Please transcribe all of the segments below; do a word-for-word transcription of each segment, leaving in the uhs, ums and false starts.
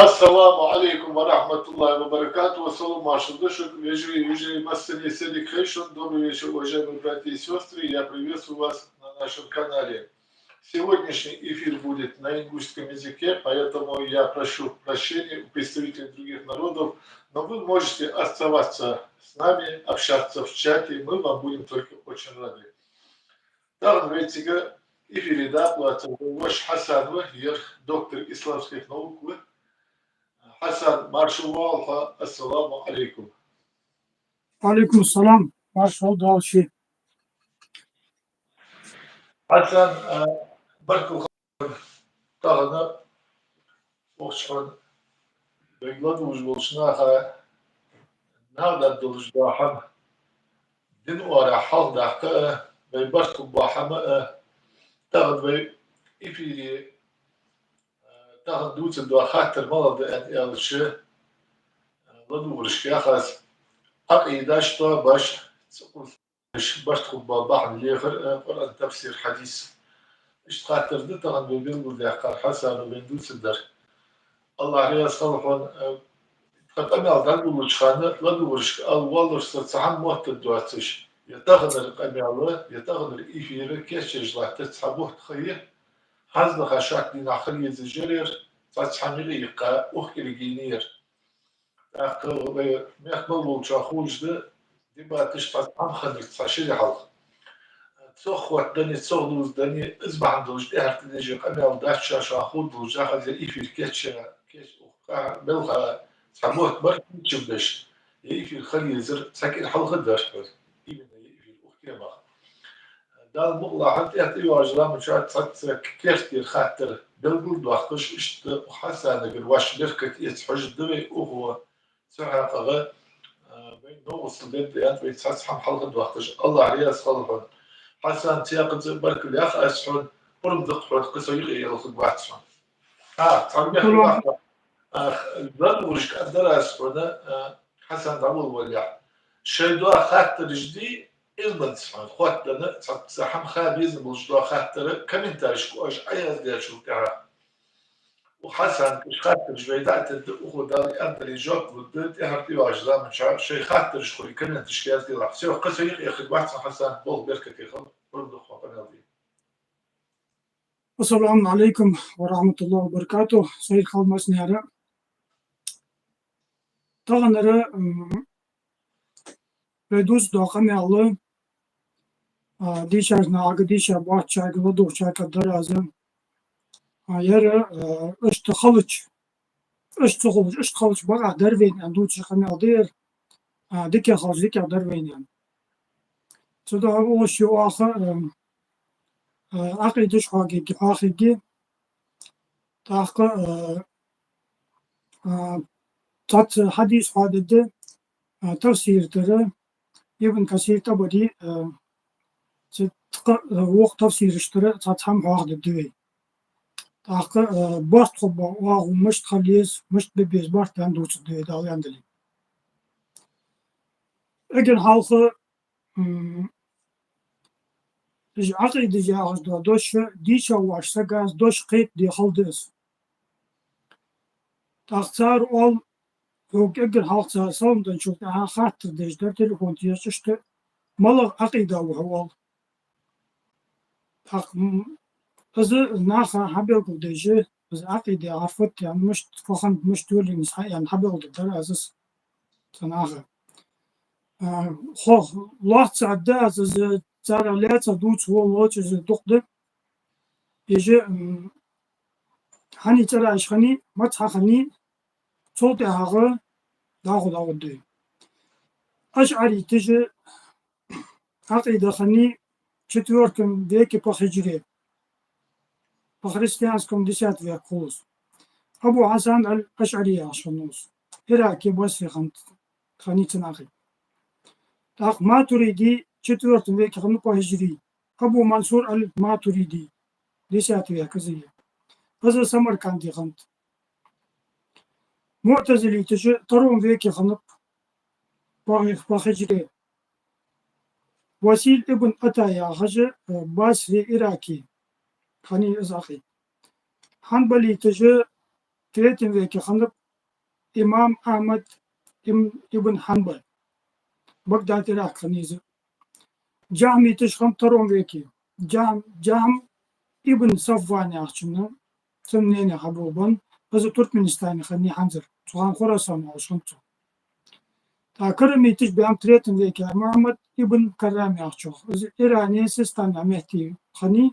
Ассаламу алейкум ва рахматуллахи ва баракатух. Салам, маршал да шуга, вежарий, вежарий, массане седик хайшун. Добрый вечер, уважаемые братья и сестры. Я приветствую вас на нашем канале. Сегодняшний эфир будет на ингушском языке, поэтому я прошу прощения у представителей других народов, но вы можете оставаться с нами, общаться в чате, мы вам будем только очень рады. Тахан вайцига эфире дакъа лоацар воша Хьасан ва, ер доктор исламских наук ва. Хьасан, маршал воагӀалва хьо, ассаламу алейкум. Ва алейкум салам, маршал да шо. Хьасан, а, баркал тахан укх чу хьона вайга ладувгӀаш болча наха, наха дӀадолаш дола хӀама, дина оагӀорахьа хьалхадаккха а, вай барт хургбола хӀама а, тахан вай эфире, а, тахан дувцаргдола хаттар малагӀа да аьнна аьлча, а, ладувгӀарашка яхаш, Ӏакъидаш тоабаш, цу барт хургбола бахьан лехар а, Къуръан тафсир, хьадис. Иштта хаттар да тахан вай белгалдаьккхар, Хьасан, вайна дувцаргдар. АллахӀ раьза хилва хьона, а, тха къамаьл дӀадолалуча хана ладувгӀарашка ала воаллар со цхьа хӀама моттаргдоацаш. Е таханара къамаьл, е таханара эфир кийчъеш латта цхьа бутт ха я, хӀанзалца шоашта дийнахьа хила езаш яр ер, цхьацца хӀама юкъеиккха, укх кӀира гена яр. ТӀаккха вай мехка мел волчоа ховш да, дебаташ цхьацца хӀама хиннар цхьа шера хьалха. Цох хоттаденна, цох дувзаденна, из бахьан долаш тӀехьара тӀадежа къамаьл дац шоаш, шоана ховргдолаш, яхаш, ер эфир кийчъяь, кийчъяь, укх кӀира белха цхьа мотт бар кийчбеш, ер эфир хила езар цхьа кӀира хьалха дар. Именно ер эфир укх темах. Далла мукъалахь, тӀехьа тӀайоагӀача заман чухь цхьацца керттера хаттар белгалдоаккхаш, иштта Хьасанагара вӀаши беркат эца хьожаргда вай укхо. Цу хьакъехьа, а, вайна новкъостал дергда аьнна, вай цхьацца хӀама хьалхадоаккхаш, АллахӀ раьза хилва хьона. Хьасан, цхьаькхаза баркал йоах аз хьона, пурам да-кх хьона, кхы со юкъе ялхаргвац хьона. А, цхьа мехка ваха. А, ладувгӀарашка аргдар аз хьона, а, Хьасан дӀаволавалалехь. Шоай дола хаттараш дий, Ӏилманца хьона хоттаденна, цхьацца хӀама ха безам болаш дола хаттар комментарийшка оаш Ӏояздаьчул тӀехьагӀа. Укх Хьасана уж хаттараш вай дӀа а тергда, укхо Дала аьнна дале жоп лургда, тӀехьара тӀайоагӀача заман чухь шоай хаттараш хуле комменташка язделахь. Всё, кхы со юкъе ялхаргвац хьона, Хьасан, болх, беркате хилда, пурам да-кх хьона къамаьл де. Ассаламу алейкум ва рахматуллахи ва баракатух. Сайр хилда массанена. Таханара, м, вай дувцаргдола къамаьл, а, дийшача наха, дийша боацачарга, ладувгӀачарга аргдар аз. А, ер, а, иштта хилча, иштта ца хулаш, иштта хилча бакъахьа дар вайна аьнна дувцаш къамаьл да ер, а, дикагӀа хилча дикагӀа дар вайна аьнна. Цудухьа оаш юха, а, а, Ӏакъидаш хьоахаргья, хьоахаргья. ТӀаккха, а, а, цхьацца хьадис хьоадергда, а, тафсир тӀара, Ибн Касир, ТӀабари, а, цу тха, а, вокх тафсираш тӀара цхьацца хӀама хьоахадергда вай. ТӀаккха, а, барт хургбола оагӀув мишта хила еза, мишта бе беза барт аьнна дувцаргда вай, Дала аьнна дале. Эггара хьалха, м, уж Ӏакъидаш яхаш дола дош дийша воаца сага из дош кхетаде хала да из. ТӀаккха цар оал, хьога эггара хьалха цар салам денначул тӀехьагӀа хаттар деш дар, телефон тешаш, иштта малагӀа Ӏакъида ва хьо, оал. ТӀаккха, м, из наха хьабелгалдеш, из Ӏакъида яхар фуд аьнна, мишта, фу хиннад, мишта йолаеннад из хьааьнна, хьабелгалдергдар аз из цу наха. А, хо, лоацца аргда аз из, цар лаьца дувца волавенна, из дукха да. Уж, м, хьанна цӀераш хиннай, маца хьахиннай, цул тӀехьагӀа дӀахо дӀагӀоргда вай. АшӀариташа Ӏакъида хиннай в четвёртом веке по хиджре, по христианскому десятый век хул из. Абу Хьасан аль-АшӀари яхаш хиннав из. Ираке, Басре хиннад, хиннай цун Ӏакъида. ТӀаккха Матуриди четвёртом веке хиннав по хиджри. Абу Мансур аль-Матуриди, десятый век из я. Из Самарканде хиннад. МуӀтазилиташа втором веке хиннаб по, по хиджре. Васил ибн Ата яхаш, э, Басре, Ираке хиннай из Ӏакъида. Хьанбалиташа третьем веке хиннаб имам Ахьмад ибн, ибн Хьанбал. Багдаде Ӏиракъ хиннай из. Джахьмиташ хиннаб втором веке. Джахьм, Джахьм ибн Сафван яхачунна, цун мнени хьабоагӀа, из Туркменистане хиннай хӀанзар. Цу хана Хурасан волаш хиннад цо. ТӀаккха каррамиташ баьннаб третьем веке Мухьаммад ибн Каррам яхачох. Из Иране, Систане метте хиннай.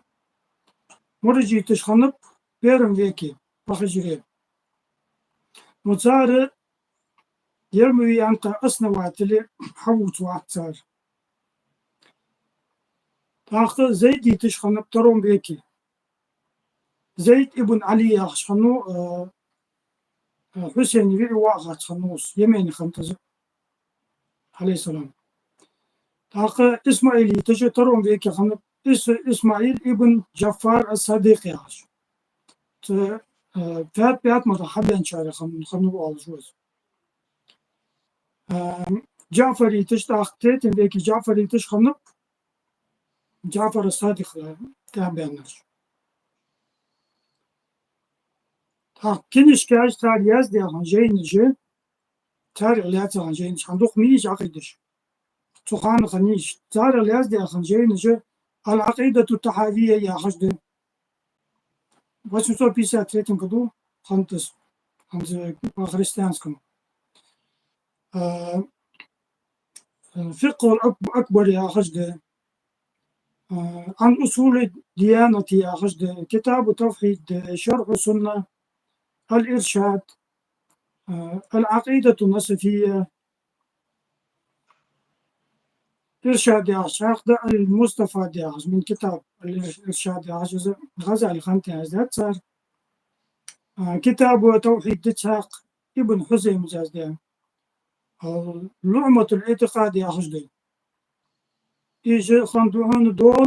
Мураджиташ хиннаб первом веке по хиджре. Ну, цар Ермавий аьнна основатели хьавувцаш вац цар. ТӀаккха зайдиташ хиннаб втором веке. Зайд ибн Ӏали яхаш хиннав, э, э, Хьусейна виӀий воӀ яхаш хиннав из, Йемене хиннад из, Ӏалайхи ссалам. ТӀаккха исмаилиташ втором веке хиннаб Ис-, Исмаил ибн Джафар ас-Садикъ яхаш. Цу, э, Пят-, ПаьтӀамата хьабаьнначарех хин-, хиннав оалаш ва из. Э, джафариташ, тӀаккха третьем веке джафариташ хиннаб, Джафар ас-Садикъ тӀехьабаьннараш. ТӀаккха книжкаш цар яздаь хинна жайнаш, царех лаьца хинна жайнаш, хӀанз дукха ма йий уж Ӏакъидаш. Цу хана хиннай уж. Царех лаьца хинна жайнаш Аль-Ӏакъидату ат-ТахьӀавия яхаш да. Восемьсот пятьдесят третьем году хиннад из, хӀанз по христианскому. Э, э, Фикъхул ак-, акбар яхаш да. Э, Ӏан усули ад-диянати яхаш да. Китабу ат-ТавхӀид да. Шархьу ас-Сунна. Аль-Иршад. Э, Аль-Ӏакъидату ан-Насафия. Иршад яхаш хьакъ да, Аль-Мустафад яхаш, мин китаб Аль-Ирш-, Иршад яхаш, из ГӀазали хиннад яздаьд цар. А, Китабу ат-ТавхӀид да цхьаькха, Ибн Хузайма яздаьд. А, ЛуӀматул-ИӀтикъад яхаш да. Из хиннад хьона дола,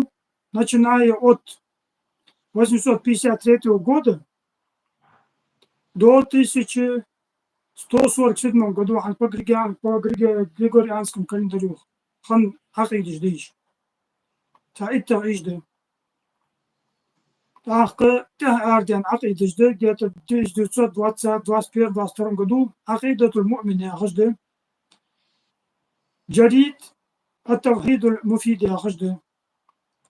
начиная от восемьсот пятьдесят третьего года до тысяча сто сорок седьмом году хьона по григориан-, по григо-, григорианскому календарю хинна Ӏакъидаш да уж. Цхьа иттех уж да. ТӀаккха тӀехьа арадаьнна Ӏакъидаш да, где-то тысяча девятьсот двадцать, двадцать первом, двадцать втором году Ӏакъидатул-Муъмин яхаш да. Джарид ат-ТавхӀидул-Муфид яхаш да.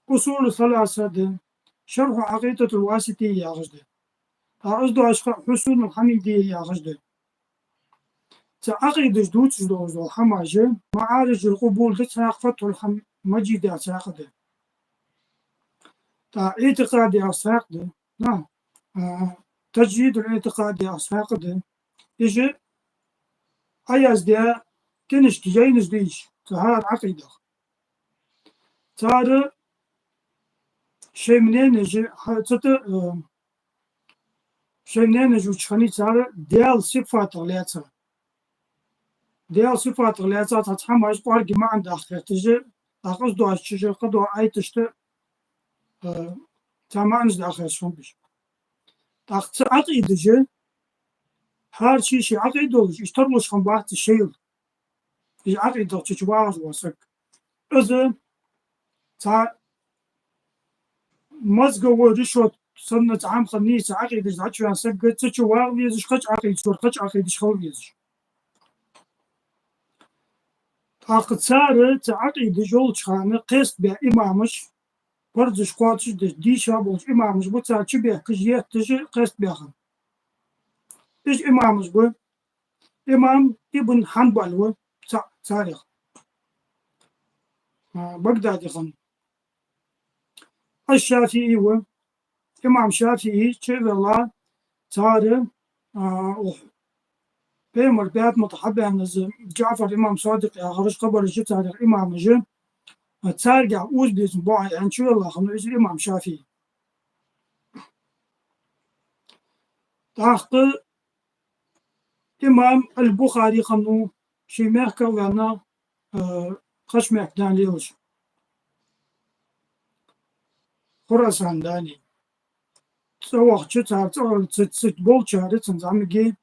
Усулу ас-Саласа да. Шархьу Ӏакъидатул-Васития яхаш да. А из дош ха Хьусунул-Хьамидия яхаш да. Цу Ӏакъидаш дувцаш долаш дола хӀамаш, МаӀарижул-Къубул да цхьаькха, Фатхьул-Хьам-, Маджид яхаш цхьаькха да. ТӀаккха ИӀтикъад яхаш цхьаькха да. На, а, Таджридул-ИӀтикъад яхаш цхьаькха да. Уж Ӏаяздаь книжкаш, жайнаш да уж, цу хӀара Ӏакъидах. Цар шоай мненеш, хьа-, цу тӀа, э, шоай мненеш учхани цар Даьла сифатах лаьца. Даьла сифатах лаьца цхьацца хӀамаш кӀоарга маӀан даха гӀерташ, тӀаккха из дош чужа кхыдола айташта, э, цхьа маӀанаш даха гӀерташ хиннаб уж. ТӀаккха цу Ӏакъидаш, хӀара ший-ший Ӏакъида долаш, уж тарлуш хиннабац шоайла. Уж Ӏакъидах чу-чу вагӀаш вола саг. Из цхьа мозговой решётка санна цхьа хӀама хиннай, цу Ӏакъидаш дӀачувена саг, цу чу вагӀа везаш, кхыча Ӏакъидаш, кхыча Ӏакъидаш хила везаш. ТӀаккха цар цу Ӏакъидаш йолча хана кхестабаь имамаш, парзаш кхоачашдеш, дийша болча имамаш ба, цар чубехкаш, етташ кхестабаь хинна. Уж имамаш ба, имам Ибн Хьанбал ва ца-, царех, а, Багдаде хинна. Аш-ШафиӀий ва, имам ШафиӀий чу а ваьнна, цар, а, укх Пайхамара пятна тӀа хьабаьнна из Джафар имам Садикъ яхараш, кхыбараш, царех имамаш, а, царгахьа укхаза безам бу аьнна чу а ваьнна хиннав из имам ШафиӀий. ТӀаккха имам аль-Бухари хиннав, ший мехка а ваьнна, э, кхыча мехка дӀалелаш. Хурасан дӀале. ЦӀавахача цар цӀа-, ца-, ца болчар цун зӀамига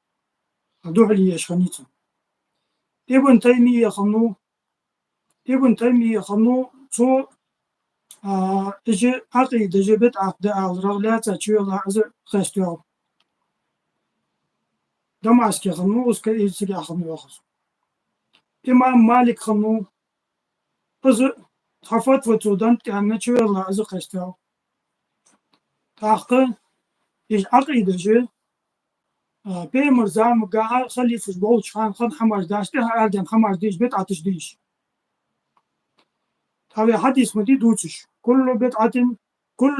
духьале еш хиннай цун. Ибн Таймия хиннав, Ибн Таймия хиннав, цо, а, уж Ӏакъидаш бидӀат да аларах лаьца чу а ваьнна из кхеставаьв. Дамаске хиннав, узка из цига хиннав йоах из. Имам Малик хиннав, из цхьа фатва цо денна тӀехьа чувелла из кхестав. ТӀаккха уж Ӏакъидаш, а, пайхамара заманга халифаш болча хана хинна хӀамаш дац, тӀехьа арадаьнна хӀамаш деш, бидӀаташ деш. ТӀаккха вай хьадис ма дий дувцаш: «كل بدعة، كل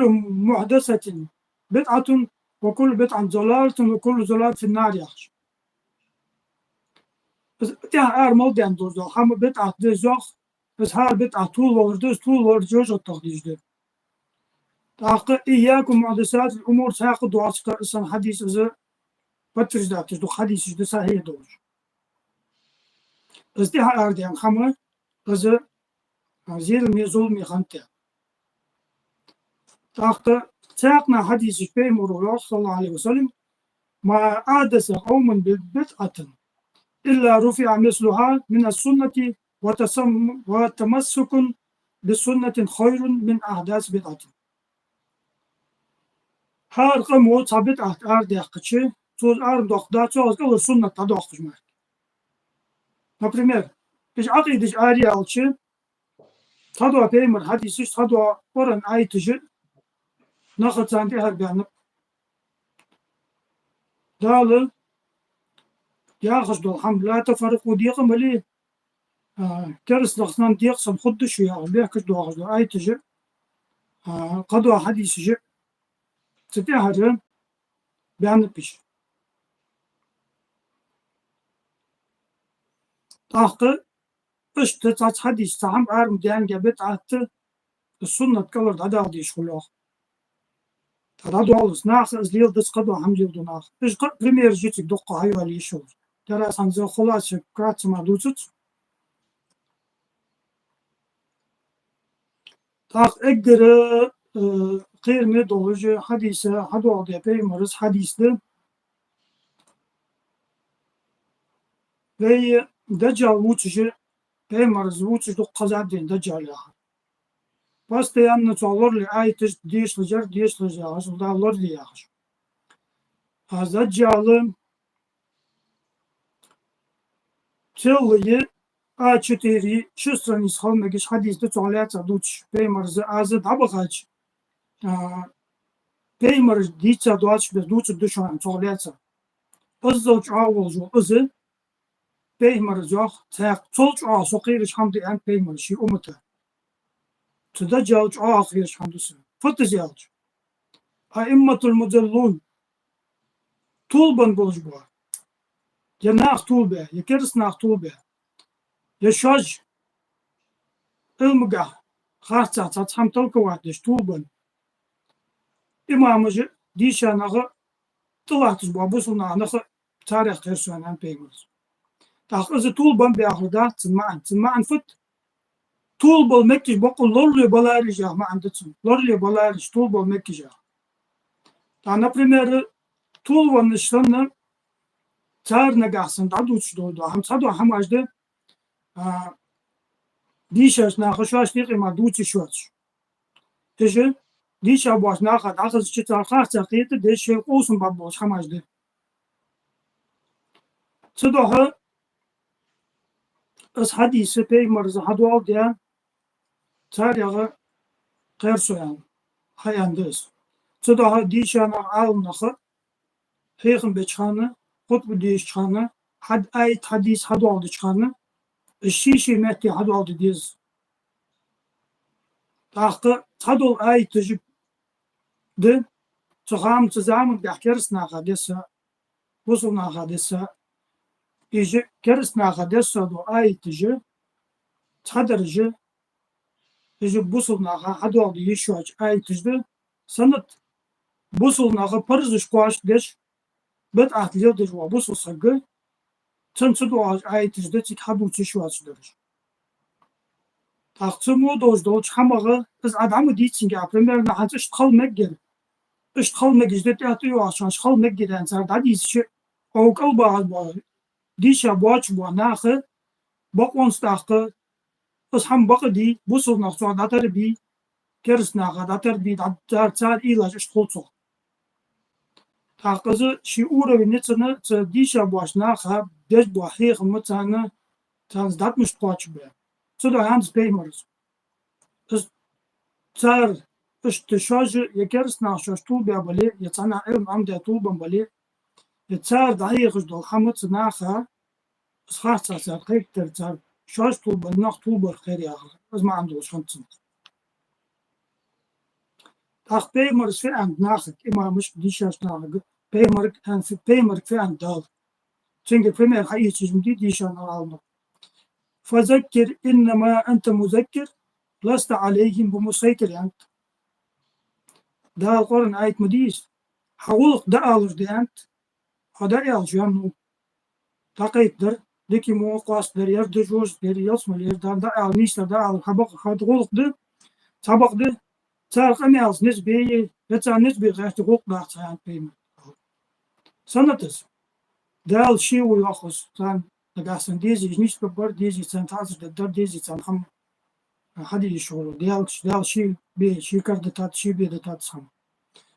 محدثة بدعة، وكل بدعة ضلالة، وكل ضلالة في النار», яхаш. Из тӀехьа ара мел даьнна дола хӀама бидӀат да из йоах, из хӀара бидӀат тувлавар да, из тувлавар жожагӀатах деш да. ТӀаккха «إياكم ومحدثات الأمور», цхьаькха доацаш кхы а санна хьадис из подтверждать деш да, хьадисаш да сахьихь долаш. Из тӀехьа арадаьнна хӀама, из, а, зуламе, зуламе хиннад. ТӀаккха цхьаькха хьадисаш пайхамара йоах, صلى الله عليه وسلم: «ما أحدث قوم بدعة إلا رفع مثلها من السنة، وتسم-، وتمسك بسنة خير من إحداث بدعة». ХӀара къамо цхьа бидӀат арадаьккхача, цо из арадоаккхаргдац, цо из кӀалхара суннат дӀадоаккхаш мара. Например, уж Ӏакъидаш араяьлча, цхьадола пайхамара хьадисаш, цхьадола Къуръан аяташ а наха царна тӀехьара баьннаб. Дала яхаш дола хӀама: «لا تفرقوا», декъа мел а, кераста нах санна декъа санна хургда шо яхаш, бехкаш доагӀаш дола аяташ а, а, кхыдола хьадисаш а, цу тӀехьара баьннаб уж. ТӀаккха иштта цхьацца хьадис, цхьа хӀама ара ма даьннадий, бидӀат да, суннат кӀалхара дӀадала дезаш хул йоах. ТӀаккха дӀадоаллалца наха из леладац, кхыдола хӀама леладу наха. Уж кхы а примераш я цига дукха хьайоалае йиш йолаш. Дера аз хӀанз хуласа кратце мара дувцац. ТӀаккха эггара, э, кхераме долаш хьадис хьадоаладаь пайхамара хьадис да. Вай Даджал вувцаш, пайхамара вувцаш дукха ха даьд вайна Даджал яхар. Постоянно цо лорале аяташ дешалаш яр, дешалаш яхаш, Дала лорале яхаш. А Даджала целые А четыре, ши страница хила мегаш хьадис да цох лаьца дувцаш, пайхамара аз дӀабахача, а, пайхамара дийца доацаш беса дувцаргда шоана цох лаьца. Иззал чӀоагӀа волаш вола из, пайхамара йоах, цхьаькха цул чӀоагӀа со кхераш хӀама да аьннад пайхамара ший уммата. Цу Даджала чӀоагӀа кхераш хӀама да са. Фуд из аьлча: الأئمة المضلون. Тувлабенна болаш бола, е нах тувлабаь, е кераста нах тувлабаь, е шоаш Ӏилмагахьа, харцахьа цхьацца хӀама толковать деш тувлабенна имамаш а, дийша нах а, тӀалатташ бола бусалба нах а, царех кхер со аьннад пайхамара. ТӀаккха из тувлабенна ба яхар дац цун маӀан. Цун маӀан фуд? Тувлабала мегаш, бокъонца лорале балараш яха маӀан да цун. Лорале балараш, тувлабала мегаш яха. ТӀаккха, например, тувлавеннаш санна, цар нагахьа санна дӀадувцаш дола, хӀама цхьадола хӀамаш да, а, дийшача наха шоашта юкъе мара дувца йиш йоацаш. Уж дийша болча наха дӀахазача, цар харцахьа кхетадеш, шоай къовсам баргболаш хӀамаш да. Цудухьа из хьадис пайхамара хьадоаладаь, царех кхер со аьнна, хьааьннад из. Цудухьа дийша нах, Ӏаламнах хьехам беча хана, хутба дешача хана, хьад-, аят, хьадис хьадоаладеча хана, из ший-ший метте хьадоаладе деза. ТӀаккха цхьадола аяташ да, цу хана, цу заманга тӀехьа кераста наха дессад, бусалба наха дессад. Уж кераста наха дессадола аяташ, цхьадараш, уж бусалба наха хьадоаладе йиш йоаца аяташ да, санат бусалба наха парзаш кхоачашдеш, бидӀат леладеш вола бусалба саг, цунна ца доагӀаш аяташ да цига хьадувца йиш йоацаш дараш. ТӀаккха цу мо долаш долча хӀамах из Ӏа дӀа ма дийцинге, примерно хӀанз иштта хила мегар, иштта хила мегаш да, тӀехьа тӀайоагӀача хана хила мегар аьнна цар дӀадийцача, укх кӀал багӀаш бола, дийша боацаш бола наха бокъонца тӀаккха из хӀама бакъдий, бусалба нах цох дӀатарбий, кераста наха дӀатарбий, дӀа-, цар, цар уйлаш иштта хул цох. ТӀаккха из ший уровень ницкъана цу дийша боаца наха деш бола хьехам царна, царна дӀа мишта кхоачашбе. Цудухьа аьннад Пайхамара. Из цар, иштта шоаш, е кераста нах шоаш тилабаь бале, е цхьаннахьа Ӏилма Ӏомадаь тилабаь бале, е цар дӀахьехаш дола хӀама цу наха, из харцахьа цар кхайкадар цар, шоаш тилабенна нах тилабар хайра яхар, из маӀан долаш хиннад цун. ТӀаккха Пайхамара фу аьннад нахага, имамашка, дийшача нахага, Пайхамарга аьннад, Пайхамарга фу аьннад Дала. Цунга пример хьаэцаш ма дий дийша нах, Ӏаламнах. «فذكر إنما أنت مذكر لست عليهم بمسيطر», аьннад. Дала Къуръан аят ма дий из: хьа гӀулакх дӀаалар да, аьннад, хьо дӀааьлча венна ва. ДӀакхайкадар, дика мо къоастадар, ер дажош дар, ялсмале ер дар, дӀаала, нийсдар, дӀаала, хьа бакъ-, хьа гӀулакх да, цхьа бакъ да, цар къамаьлаца низ бе, е цар низ бе гӀерта гӀулакх дац хьа, аьннад Пайхамара. Сенна да из? Дала ше ва йоах из, царна нагахьа санна дезаш нийсбергбар, дезаш царна таӀазар дергдар, дезаш царна хӀама хьаде йиш йолаш, Дала, Дала ше бе, ше кара дитад, ше бе дитад из хӀама.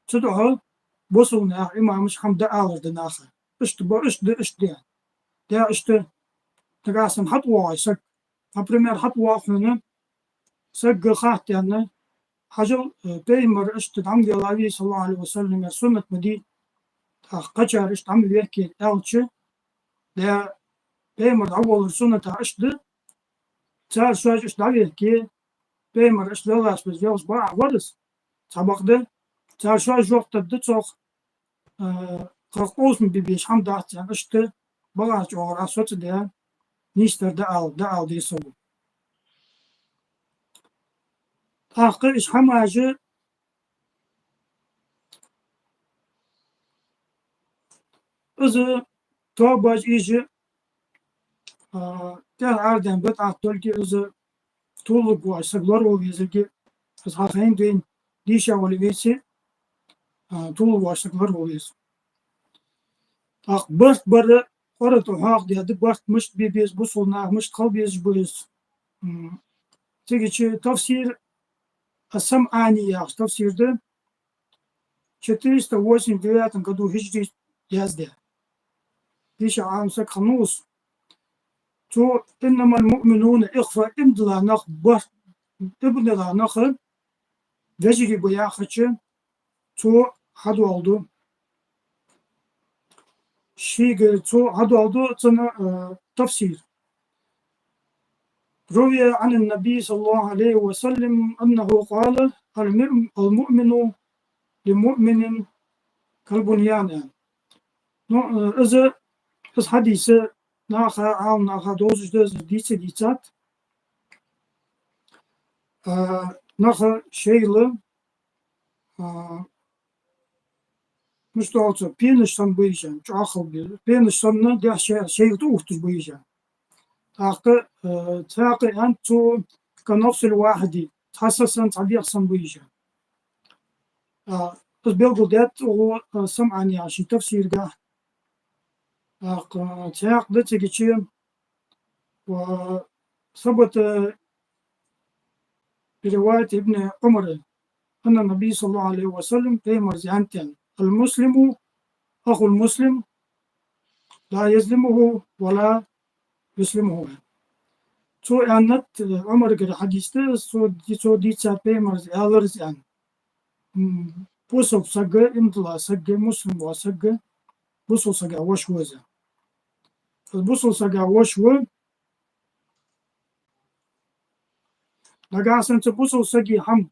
Цудухьа бусалба наха, имамаша хӀама дӀаалар да наха. Иштта ба, иштта да, иштта да. Дала иштта, нагахьа санна хьатӀавоагӀа саг. Например, хьатӀавоагӀа хьона саг, хатта аьнна, хьажал, э, Пайхамара иштта дӀа ма веллавий, صلى الله عليه وسلم, ер суннат ма дий, тӀаккха кхычар иштта дӀа ма вехке аьлча, Дала, Пайхамар дӀаволлар суннатах иштта да, цар шоаш иштта дӀавехке, Пайхамар иштта веллаш беза йолаш бакъахьа вар из, цхьа бакъ да, цар шоаш жоп дергда цох, э, кхы къовсам бе безаш хӀама дац аьнна, иштта багӀа чӀоагӀа соцадаь, нийсдар дӀаала, дӀаала деза саго. ТӀаккха уж хӀамаш, из тоабаш, уж, а, тӀехьа арадаьнна бидӀат долга, из тилалургвоацаш саг лоравала везалга, из хьахайна дийна дийша вале веце, а, тилалургвоацаш саг лоравала веза. ТӀаккха барт бар, Къуръан тӀа хьоахадаьд барт мишта бе беза, бусалба нах мишта хила безаш ба из. М, цига чу тафсир ас-СамӀани яхаш тафсир да, четыреста восемьдесят девятом году хиджри яздаь. Дийша Ӏалам саг хиннав из. Цо: «إنما المؤمنون إخوة», иман дилла нах барт, иман дилла нах вежарий ба яхача, цо хьадоаладу. Шийга цо хьадоаладу цун, э, тафсир. روي عن النبي صلى الله عليه وسلم أنه قال: «المؤم-، المؤمن للمؤمن كالبنيان». Ну, э, из, из хьадис наха, Ӏалам наха довзаш да, из дийца дийцад. А, наха шоайла, а, мишта оал цох, пенаш санна ба уж, чӀоагӀа хала ба. Пенаш санна дехьа шоай-, шоайла тӀаухташ ба уж. ТӀаккха, а, цхьаькха аьннад цо: «كالنفس الواحدة», цхьа са санна, цхьа дегӀ санна ба уж. А, из белгалдаьд цо, а, СамӀани ший тафсиргахь. ТӀаккха цхьаькха да цига чу, وثبت برواية ابن عمر أن النبي صلى الله عليه وسلم, Пайхамара аьннад: «المسلم أخو المسلم لا يظلمه ولا يسلمه». Цо аьннад, э, Ӏумарагара хьадис да, цо, цо дийцад Пайхамара аьлар из аьнна. М, бусалба саг, иман дилла саг, муслим вола саг, бусалба сага воша ва из. Из бусалба сага воша ва, нагахьа санна цу бусалба сага хӀама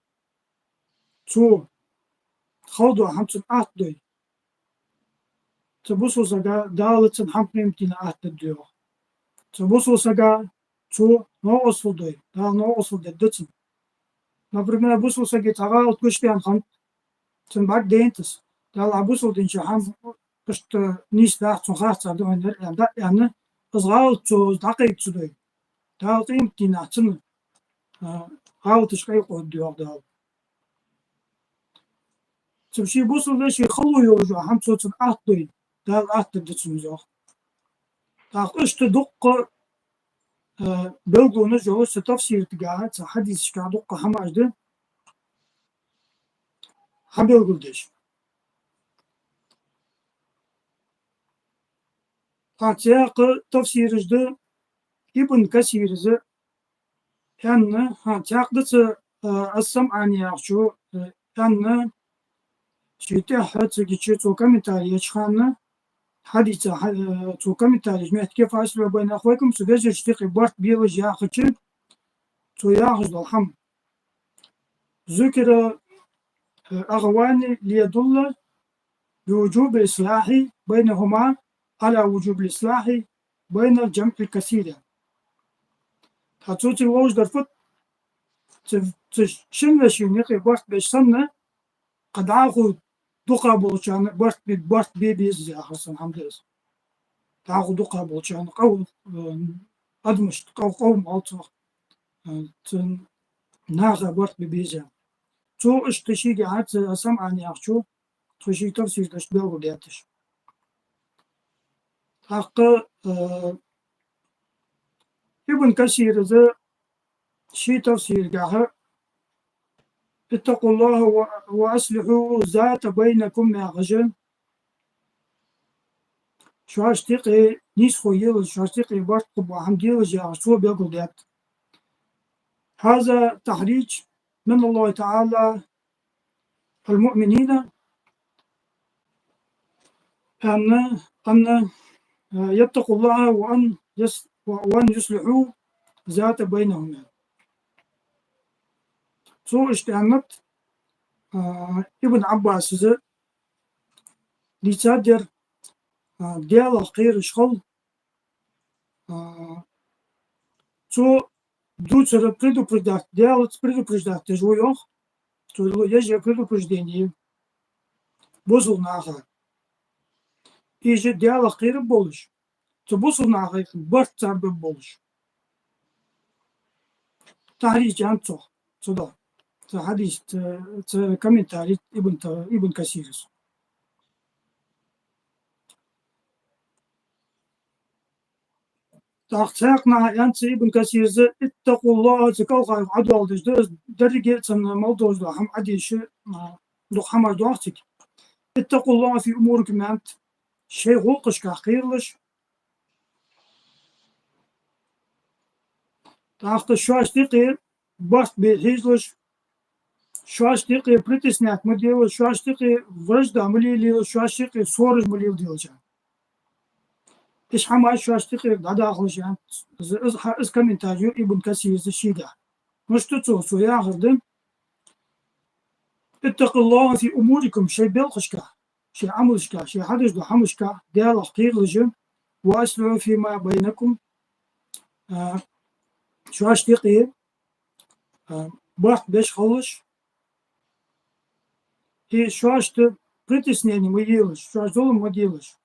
цо хала дола хӀама цунна атта дой, цу бусалба сага Дала цунна хӀама къематдийнахьа атта дергда йоах. Цу бусалба сага цо новкъостал дой, Дала новкъостал дергда цунна. Например, бусалба сага цхьа гӀалат гучадаьнна хиннад, цунна бӀаргадайнад из. Дала, Ӏа бусалба динчу хӀама иштта нийса дац, цунна харцахьа да хьона ер аьнна, дӀа а аьнна, из гӀалат цо, из дӀакхайка ца дой, Дала къематдийнахьа цунна, а, гӀалаташ къайлакхоадергда йоах Дала. Цу ший бусалба веший хало йолаш йола хӀама цо цунна атта дой, Дала атта дергда цунна из йоах. ТӀаккха иштта дуккха, а, белгалонаш йолаш цу тафсира тӀагахьа, цу хьадисашкахьа дуккха хӀамаш да хьабелгалдеш. ТӀаккха цхьаькха тафсираш да Ибн Касира аьнна, хӀа, цхьаькха да цу, а, Ас-СамӀани яхачо, а, аьнна, ший тӀехьа цига чу цо комментарий еча хана, хьадиса, хьа-, э, цо комментарий еча метте «فأصلحوا بين أخويكم», цу вежарашта юкъе барт белаш яхача, цо яхаш дола хӀама. «ذكر الأخوين ليدل بوجوب الإصلاح بينهما على وجوب الإصلاح بين الجمع الكثير». ТӀаккха цо цига ловш дар фуд, цу, цу шин вешийна юкъе барт беш санна, кхы дӀахо дукха болчарна барт бе-, барт бе беза яхар санна хӀама да из. ДӀахо дукха болчарна къов-, э, адамашта, къов-, къовм оал цох, э, цу наха барт бе беза. Цо иштта шийгахьа цу СамӀани яхачо, цо ший тафсир дашта белгалдаьтташ. ТӀаккха, э, Ибн Касира ший тафсиргахьа «اتقوا الله و-، وأصلحوا ذات بينكم» яхаш, шоашта юкъе нийсхо елаш, шоашта юкъе барт кхоабаш хӀама делаш яхаш, цо белгалдаьд. «هذا تحريج من الله تعالى المؤمنين أن، أن يتقوا الله وأن يص-، وأن يصلحوا ذات بينهم». Цо иштта аьннад, а, Ибн Ӏаббаса дийцад ер, а, Даьлах кхераш хила, а, цо дувцар предупреждать, Даьлаца предупреждать деш ва йоах, цо лу еш предупреждение бусалба наха. Уж Даьлах кхераш болаш, цу бусалба наха юкъе барт цар беш болаш. Тахьридж аьннад цох, цу да. Цу хьадис, цу, цу комментарий Ибн Та-, Ибн Касира. ТӀаккха цхьаькха наха аьннад цу Ибн Касира: «اتقوا الله», цу кӀалхарча Ӏадоаладеш да, деррига а цунна мел долаш дола хӀама Ӏадеша, а, дукха хӀамаш доагӀа цига. «اتقوا الله في أموركم», аьннад, шоай гӀулакхашка кхералаш. ТӀаккха шоашта юкъе барт бе хьежалаш, шоашта юкъе притеснять ма делалаш, шоашта юкъе вражда ма лелаелаш, шоашта юкъе ссораш ма леладелаш. Иштта хӀамаш шоашта юкъе дӀадахалаш, аьннад. Из, из хьа-, из комментарий ю Ибн Касира шийгахьа. Мишта цо, цо яхар да: «اتقوا الله في أموركم», шоай белхашка, шоай Ӏамалашка, шоай хьадеш дола хӀамашка Даьлах кхералаш, «وأصلحوا فيما بينكم», а, шоашта юкъе, а, барт беш хилалаш, и шоашта притеснение ма елалаш, шоаш зулам ма делалаш,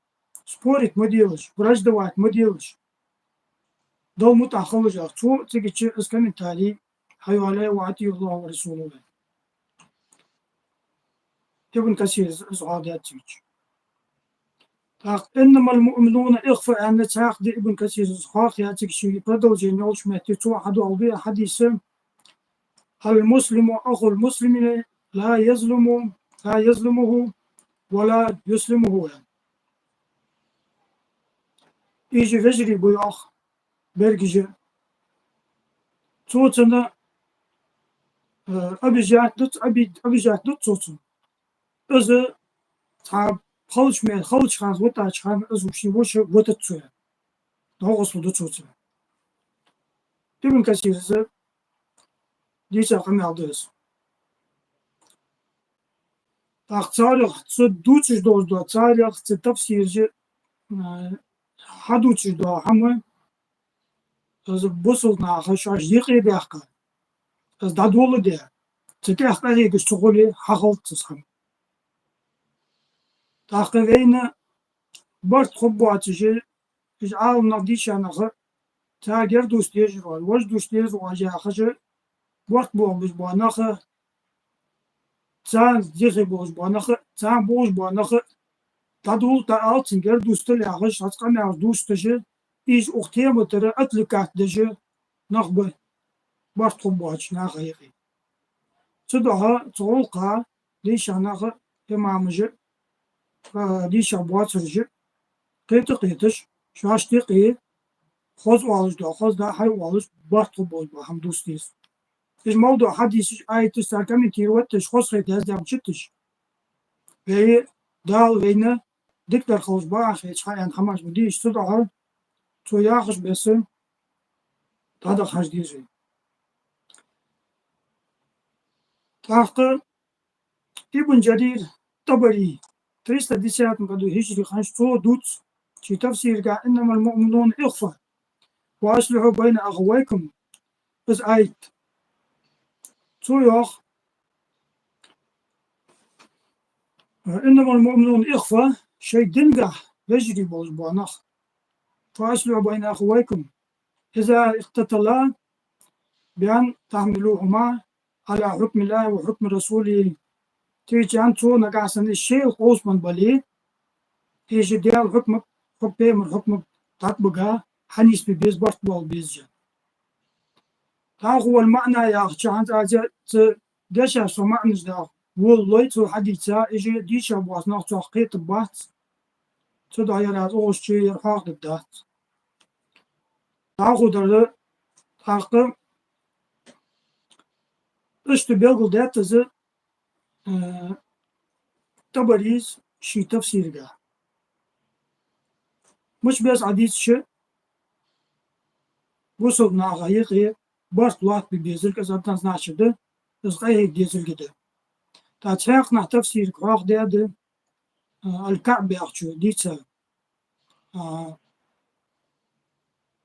спорить ма делалаш, враждовать ма делалаш. Далла мутӀахьа хилалаш, аьнна, цо цига чу из комментарий хьайоалаяьй: «وأطيعوا الله ورسوله». Ибн Касира из, из хьоахадаьд цига чу. ТӀаккха «إنما المؤمنون إخوة» аьнна, цхьаькха да Ибн Касира из хьоахаяь цига ший продолжение йолча метте цо хьадоаладу ер хьадис: «المسلم أخو المسلم لا يظلم، لا يظلمه ولا يسلمه», аьнна. Уж вежарий ба йоах берригаш а. Цо цунна, э, обижать дац, оби-, обижать дац цо цунна. Из цхьа халча мел, халча хана, ватача хана из вуше воша ватац цо, аьнна. ДӀакъослу ду цо цунна. Ибн Касира из дийца къамаьл да из. ТӀаккха царех цу дувцаш долаш дола, царех цу тафсираш, а, хьадувцаш дола хӀама, из бусалба наха шоаш юкъе баьккха, из дӀадоладе, цу тӀехьа къахьегаш ца хуле, хьахилац из хӀама. ТӀаккха вайна барт кхоабаш боацаш, уж Ӏаламнах, дийша нах а, царга ер дувца дезаш вар, вож дувца дезаш вар яхаш, барт бохабеш бола нах а, царна дехе болаш бола нах а, царна бохаш бола нах а, дӀадола, дӀаала цунга, ер дувцал яхаш, цхьацца къамаьлаш дувцаш, уж укх тема тӀара отвлекать деш нах ба, барт кхоабаш боацача наха юкъе. Цудухьа цу гӀулакха дийша нах а, имамаш а, а, дийша боацараш а кхета-кхеташ, шоашта юкъе хоза оалаш дола хоза да, хьай оалаш барт хургболаш бола хӀама дувца деза. Уж мел дола хьадисаш, аяташ цар комментировать деш, хоза хеташ, яздаь мичад уж. Вай Дала вайна дикадар хилча бакъахьа хеташ хьааьнна хӀамаш ма дий уж, цудухьа цо яхача беса дӀадаха хьажа деза вай. ТӀаккха Ибн Джарир ТӀабари, триста десятом году хиджри хиннача, цо дувц ший тафсирга: «إنما المؤمنون إخوة فأصلحوا بين أخويكم», из аят. Цо йоах: «إنما المؤمنون إخوة», шоай динагахьа вежарий болаш бола нах. «فأصلحوا بين أخويكم إذا اقتتلا بأن تحملوهما على حكم الله وحكم رسوله». Течан цо нагахьа санна шоайла къовсам бале, уж Даьла хьукмага, хьукм-, пайхамара хьукмага тӀатӀабига, хьанийсбе беза, барт бала беза уж. ТӀаккха والمعنى яхача, хӀанз аз цу дешаца маӀанаш дӀа волалой, цо хьадийца, уж дийша боаца нах цох кхетаргбац. Цудухьа ер аз укхаза чу ер хьоахадергдац. ДӀахо дар, тӀаккха иштта белгалдаьд из, э, ТӀабарис ший тафсирга. Мича беса Ӏа дийцача, бусалба наха юкъе барт лоаттабе безилга из однозначно да, из къахьега дезилга да. ТӀаккха цхьаькханахьа тафсирга хьоахадаьд, а, Аль-КаӀб яхачо дийца, а,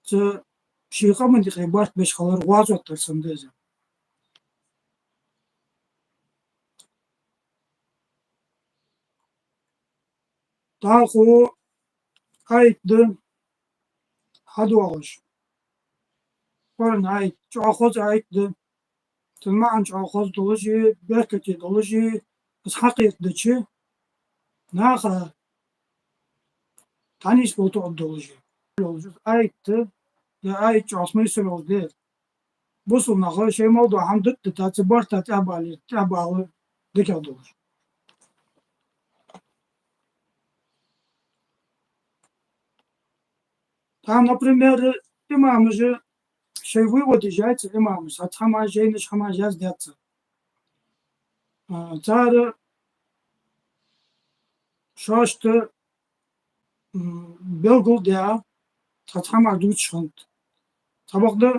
цу ший къаман юкъе барт беш хилар гӀазот дар санна да из. ДӀахо аят да хьадоагӀаш. Къуръан аят, чӀоагӀа хоза аят да. Цун маӀан чӀоагӀа хоза долаш а, беркате долаш а, из хьакхетадича, наха хьанийсбала тоъаргдолаш а. Аят да, ер аят чӀоагӀа смысл йолаш да. Бусалба наха шоай мел дола хӀама дутта, цу барта тӀехьабала, тӀехьабала дикагӀа долаш. ТӀаккха, например, имамаша шоай выводаш яьй цу, имамаша цхьацца хӀамаш, жайнаш, хӀамаш яздаьд цар. А, цар шоашта, м, белгалдаь, цхьацца хӀамаш дувцаш хиннад. Цхьабакъда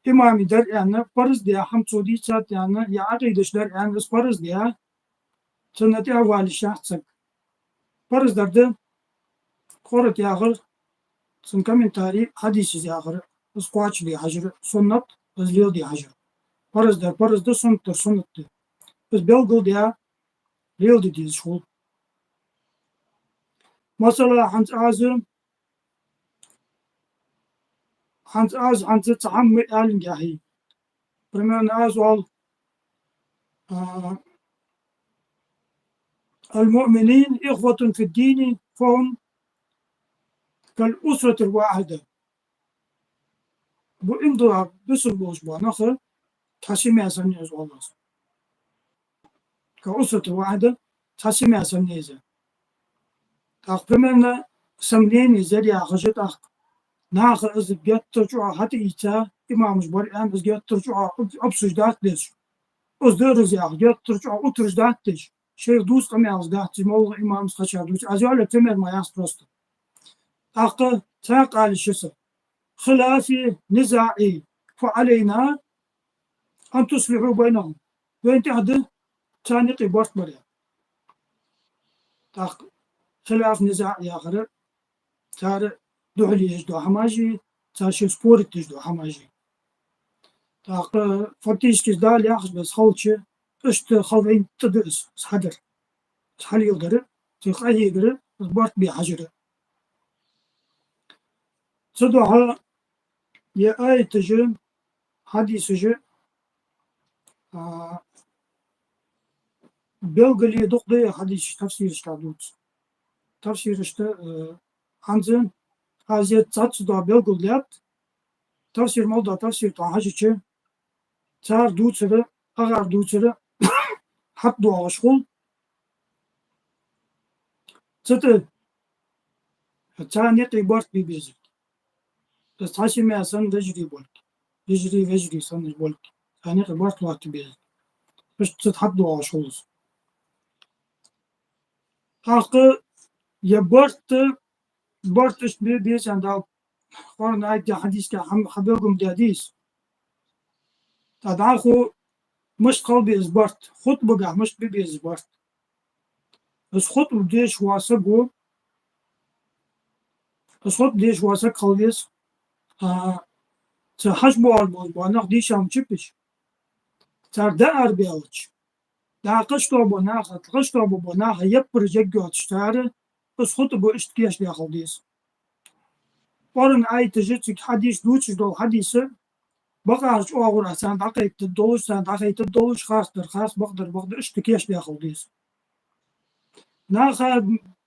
имаме дар аьнна, парз даь хӀама цо дийцад аьнна, е Ӏакъидаш дар аьнна, из парз даь, цунна тӀехьавала йиш яц саг. Парз дар да, Къуръан яхар, цун комментарий, хьадисаш яхар, из кхоачашде хьажар, суннат, из леладе хьажар. Парз дар парз да, суннат дар суннат да. Из белгалдаь, леладе дезаш хул. Масала, хӀанз аз, хӀанз аз, хӀанз цхьа хӀама ма аьллинге хьий. Примерно аз оал, а, «المؤمنون إخوة في الدين فهم كالأسرة الواحدة». Бу имдула бусалба болаш бола нах цхьа семья санна я из, оал аз. «كالأسرة الواحدة», цхьа семья санна я из. ТӀаккха примерно сомнени зер яхаш а тӀаккха. Наха из геттара чӀоагӀа хьатӀаийца, имамаш бар аьнна, из геттара чӀоагӀа об-, обсуждать деш. Из дерригаш яхаш, геттара чӀоагӀа утверждать деш. Шоайх дувца къамаьлаш дац, из моллагӀа имамаша кхачар дувц. Аз йоалаяь пример ма яц просто. ТӀаккха цхьаькха ала йиш я са: «خلاف نزاع فعلينا أن تصلحوا بينهم». Вайна тӀехь да царна юкъе барт бар. ТӀаккха хилаф, низаӀ яхар, цар духьале еш дола хӀамаш а, цар шоай спорить деш дола хӀамаш а. ТӀаккха фактически Дала яхача беса хилча, иштта хила вайна тӀа да из, из хьадар. Из хьалеладар, цу къахьегар, из барт бе хьажар. Цудухьа ер аяташ а, хьадисаш а, а, белгали дукха да ер хьадисаш тафсирашка дувц. Тафсирашта, э, хӀанз аз ер цхьацца дола белгалдаьд, тафсир мел дола тафсир тӀа хьажача, цар дувцар, агӀар дувцар хьатӀадоагӀаш хул. Цу тӀа Царна юкъе барт бе безарг. Из цхьа семья санна вежарий болга. Йижарий, вежарий санна болга. Царна юкъе барт латта безарг. Иштта цу тӀа хьадоагӀаш хул из. ТӀаккха е барт, барт иштта бе беза аьнна Дала Къуръан аятагахьа, хьадисагахьа хьабелгалдаьд из. ТӀаккха дӀахо мишта хила беза барт, хутӀбагахьа мишта бе беза барт. Из хутӀба дешаш вола саг ва, из хутӀба дешаш вола саг хила веза, а, цу хьажа боагӀаш бола нах дийша ма чиппиш. Цар дӀаарабаьлча, дӀа кхы тоба наха, кхы тоба бола наха яппараш ергйоацаш цар, из хутӀба иштта кийчдаь хила деза. Къуръан аяташ, цига хьадисаш, дувцаш дола хьадисаш, бакъахьа чӀоагӀа царна дӀакхайкадергдолаш, царна дӀахайтаргдолаш, харцдар харц, бакъдар бакъда, иштта кийчдаь хила деза. Наха,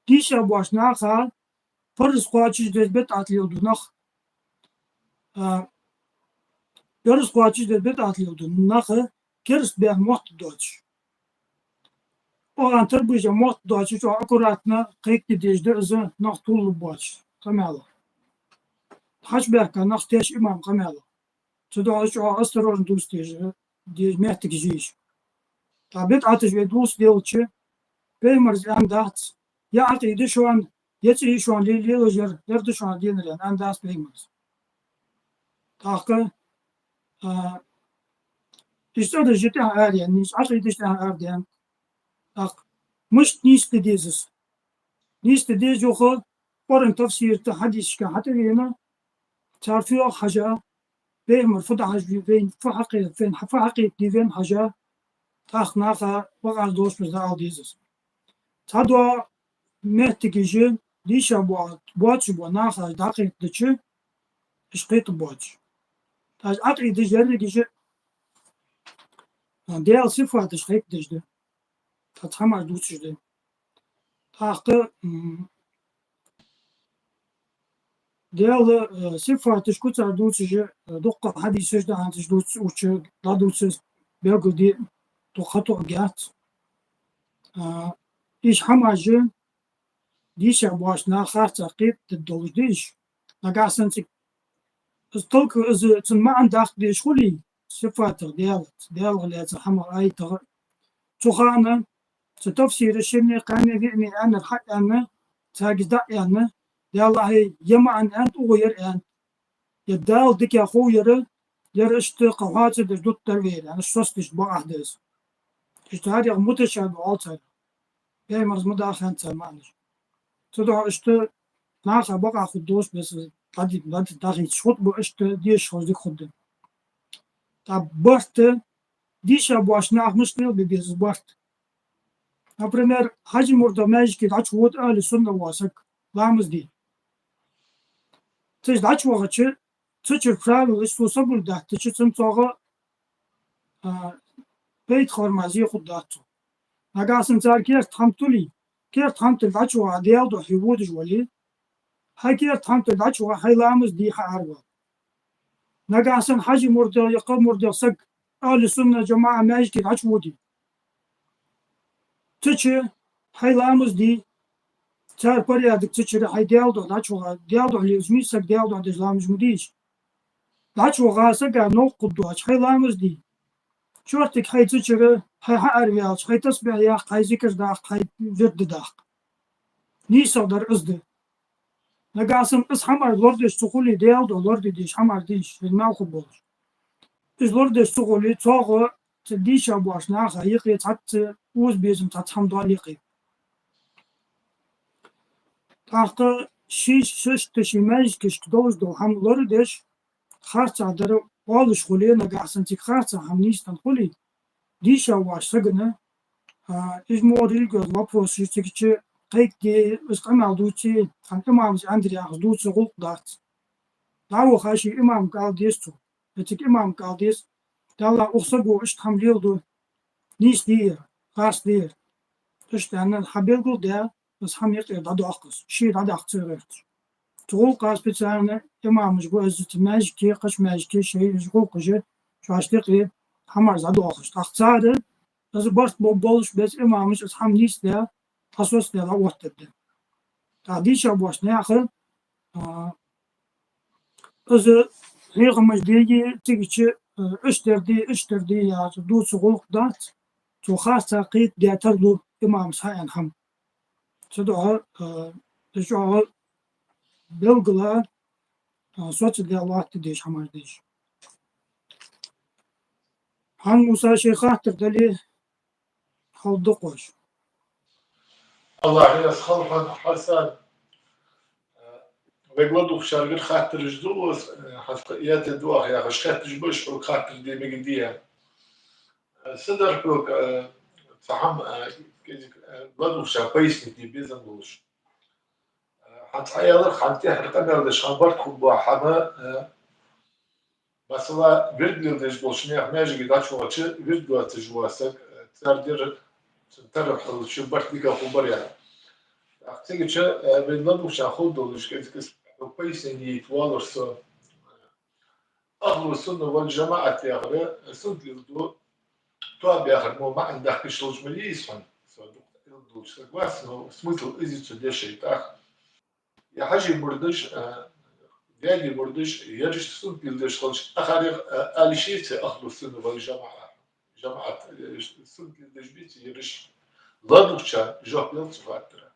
дийша боацача наха параз кхоачаш деза, бидӀат леладу нах. А, параз кхоачаш деза, бидӀат леладу нах, кераста баьнна мотт доацаш. Оаха тара бижа мотт доацаш, чӀоагӀа аккуратно кхайкаде дезаш да из, нах тувлабоацаш къамаьлах. Хьачубаьхка нах теш имама къамаьлах. Цудухьа чӀоагӀа осторожно дувца дезаш, дезаш моттигаш я уж. ТӀаккха бидӀаташ вай дувца делча, пайхамара аьнна дац, е Ӏакъида шоана, е цӀи я шоана ле-, лелаш яр, яр да шоана динара аьнна, аьнна дац пайхамара. ТӀаккха, а, иштта цӀераш я тӀехьа арадаьнна, иштта Ӏакъидаш тӀехьа арадаьнна. ТӀаккха мишта нийсде деза из? Нийсде деза, юха Къуръан тафсира тӀа, хьадисашка хьатӀавена, цар фу йоах хьажа, пайхамара фу дӀахьажа ве-, вайна фу хьакхе-, вайна фу хьакхайкаде венав хьажа, тӀаккха наха бакъахьа долаш беса дӀаала деза из. Цхьадола моттигаш я, дийша боа-, боацаш бола наха дӀакхайкадича, уж кхетаргбоацаш. ТӀаккха Ӏакъидаш ерригаш а Даьла сифаташ кхайкадеш да. ТӀаккха цхьа хӀамаш дувцаш да. ТӀаккха, м, Даьла, э, сифаташ куцар дувцаш, э, дукха хьадисаш да хӀанз уж дувц-, уча дӀадувца, белгалде дукха хатоа гӀерт. А, уж хӀамаш дийша боацача наха харцахьа кхетадергдолаш да уж. Нагахьа санна цига из толка, из цун маӀан даккха дезаш хуле, сифатах Даьла, Даьлах лаьца хӀамах, аятах, цу хана цу тафсира шинне, кхаьнне, виъне аьннар хьааьнна, царгара дӀааьнна, Даьллахьа, е маӀан аьннад, укхо яр аьннад, е Дала дикагӀа хов яр, яр иштта кхы хьоаца деш дутт дар вер аьнна, иштта соцадеш бакъахьа да из. Иштта царех муташабихӀ оал царех. Пайхамара ма даха хӀанз цар маӀанаш. Цудухьа иштта наха бакъахьа хургдолаш беса дӀади-, дӀади-, дӀахийцаш хутӀба иштта дешаш хоза дика хургда. ТӀаккха барт, дийша боацача наха мишта лелабе беза барт? Например, Хьажий-МурталгӀа маьждиге дӀачувода ахӀлу сунна вола саг ламаз де. Цу чу дӀачувахача, цу чура правилаш цо соблюдать даьча, цунна цох, а, пайда хургдац, зе хургдац цох. Нагахьа санна цар керта хӀама туле, керта хӀама туле дӀачуваха Даьла духьа хьо водаш вале, хьай керта хӀама туле дӀачуваха, хьай ламаз де, хьааравала. Нагахьа санна Хьажий-МурталгӀа е кхы мурталгӀа саг ахӀлу сунна, жамаӀа маьждиге дӀачуводе. Цу чу хьай ламаз де, цар порядок цу чура хьай Даьла духьа дӀачуваха, Даьла духьа лелаш ма вий саг, Даьла духьа деш ламазаш ма дий уж. ДӀачуваха сага новкъа хургдоацаш хьай ламаз де. Чортига хьай цу чура, хьай хьаараваьлча, хьай тасбихь яккха, хьай зикар даккха, хьай вирд даккха. НийсагӀа дар из да. Нагахьа санна из хӀамаш лорадеш ца хуле, Даьла духьа лораде дезаш хӀамаш дий уж, хӀанз мел хургболаш. Из лорадеш ца хуле, цох цу дийша боацача наха юкъе цхьацца оза безам, цхьацца хӀама доал юкъе. ТӀаккха ший, шишта ший маьждигашка долаш дола хӀама лорадеш, харцахьа дар оалаш хуле, нагахьа санна цига харцахьа хӀама нийсденна хуле, дийша воацача сагана, а, из мо религиозни вопросаш я, цига чу кхайкаде, из къамаьл дувце, хӀанз имамаша аьннадар яхаш дувца гӀулакх дац. ДӀаваха ший имамага ала деза цо. Е цига имамага ала деза: Даьллахьа, укх саго иштта хӀама леладу, нийса дий ер, харц дий ер. Иштта аьнна, хьабелгалдаь, из хӀама юкъера дӀадоаккх из, ше дӀадаккха ца гӀерташ. Цу гӀулакха специально имамаш ба, из цу маьждиге, кхыча маьждиге шоай из гӀулакхаш я, шоашта юкъе хӀамаш дӀадоахаш. ТӀаккха цар, из барт бо-, болаш беса имамаша из хӀама нийсдаь, дӀасоцадаь дӀаоттаргда. ТӀаккха дийша боацача наха А, из хьехамаш деги, цигача, а, иштта дар де, иштта дар де яхаш дувца гӀулакх дац, цо харцахьа кхетаде тарлу имамас хьааьнна хӀама. Цудухьа, а, из чӀоагӀа белгала, а, соцадаь латтадеш хӀамаш деш. ХӀанз, Муса, шоай хаттар дале, хьалдукхаш. АллахӀ раьза хилва хьона, Хьасан. Вай ладувгӀачаргара хаттараш ду, хьалха яте дуах яхаш хаттараш ба уж, хьога хаттар де мегаш дий. Са дар хьога, цхьа хӀама, кӀезига, ладувгӀачарна пояснить де безам болаш. Хьа цхьа ялар, хьа тӀехьара къамаьл деш, хьа барт хургбола хӀама, масала, вирд леладеш болча наьха маьждиге дӀачувоагӀача, вирд доацаш вола саг, цар дер, цун тара хьалча барт дика хургбар яхаш. ТӀаккха цигача, вай ладувгӀачарна ховргдолаш, кӀезига, пояснение яйта воаллар со. Ахлу сунна вал жамаӀат яхар суннат леладу тоаба яхар мо маӀан даккха йиш йолаш ма дий из хьона. Со дукха Ӏилма долча саг вац, но смысл из я цу дешай тӀаккха. Е Хьажий мурдаш, а, Даьдий мурдаш, ераш суннат леладеш хилча, ахарех, а, ала йиш йий цу ахлу сунна вал жамаӀа, жамаӀат, э, суннат леладеш бий цу ераш? ЛадувгӀачарна жоп лел цу хаттара.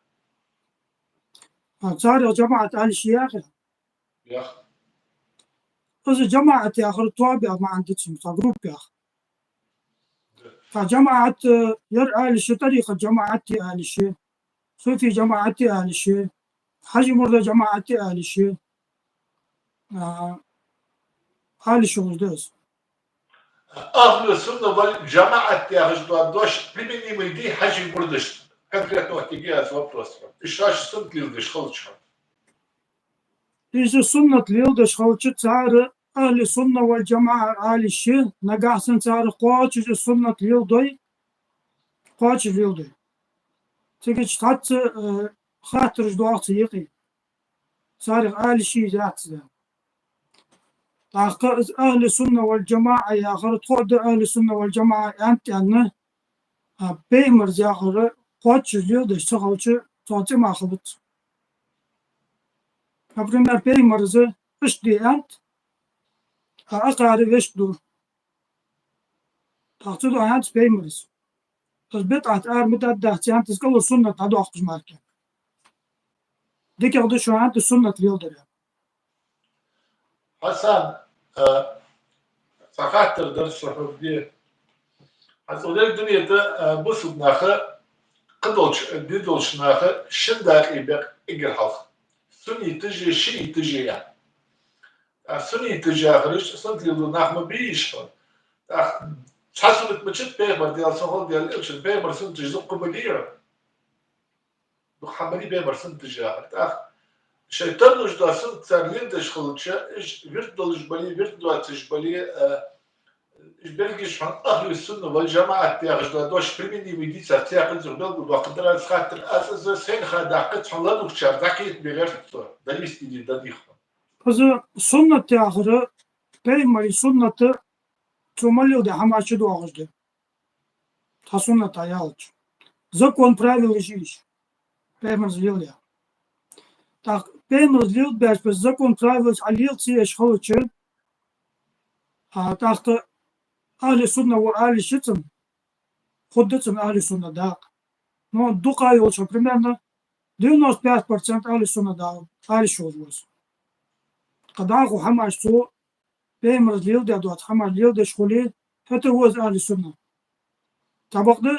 А царех жамаӀат ала йиш яхий? Ях. Из жамаӀат яхар тоаба яха маӀан да цун, цхьа группа яха. Цхьа жамаӀат, э, ер ала йиш я, тӀарикъат жамаӀат а ала йиш я, суфий жамаӀат а ала йиш я, Хьажий мурдий жамаӀат а ала йиш я. А, ала йиш йолаш да из. Ахлу сунна вал жамаӀат яхаш дола дош применимый дий Хьажий мурдашта? Конкретно хьога аз вопрос. Уж шоаш суннат леладеш хилча. Уж суннат леладеш хилча, цар ахлу сунна вал жамаӀа ала йиш я, нагахьа санна цар кхоачаш суннат леладой, кхоачаш леладой. Цигача цхьацца, э, хаттараш доагӀа цу юкъе. Царех ала йиш йий из яц из. ТӀаккха из ахлу сунна вал жамаӀа яхар, тхо а да ахлу сунна вал жамаӀа аьнна, аьнна, а, пайхамара яхар кхоачаш леладеш ца хилча, цох цӀи ма хилац. Например, пайхамара из иштта де аьннад, а, акхар вешта ду. ТӀаккха цудухьа аьннад пайхамара из. Из бидӀат ара ма даьдац аьннад, из кӀалхара суннат дӀадоаккхаш мара. ДикагӀа да шоана аьннад суннат леладар. Хьасан, а, цхьа хаттар дар со хьога де. Хьасан, деррига дунен тӀа, а, бусалба наха, кхыдолча, дин долча наха шин дакъий бекъ эггара хьалха. Сунниташ а, шиӀиташ а яхаш. ТӀаккха сунниташ яхараш суннат леладу нах ма бий уж хьона. ТӀаккха цхьа суннат ма дац пайхамара, Даьла салам хилда цунна, элчан, пайхамара суннаташ дукха ма дий уж. Дукха хӀама ма дий пайхамара суннаташ яхар. ТӀаккха шоай тарлуш дола суннат цар леладеш хилча, уж вирд долаш бале, вирд доацаш бале, а, уж берригаш хьона ахлу сунна вал жамаӀат яхаш дола дош применимый дий цар, ца яхар, из белгалдоаккхаргдар аз хаттар. Аз из сайна ха даккхац, хьона ладувгӀачар дӀакхетабе гӀерт со, донести де дадийха. Из суннат яхар, пайхамара суннат, цо мел леладаь хӀамаш чу доагӀаш да. Цхьа суннат аьлча, закон, правилаш я уж, пайхамара леладаь. ТӀаккха пайхамара леладаь, беш, беш закон, правилаш Ӏа лела ца еш хилча, а, тӀаккха ахлу сунна ва ала йиш я цун, хургда цун ахлу сунна дакъа. Но дукха йолча, примерно девяносто пять процент ахлу сунна да ала йиш йолаш ва из. Кхы дӀахо хӀамаш цо пайхамара леладаь доаца хӀамаш леладеш хуле, хӀаьта ва из ахлу сунна. Цхьабакъда,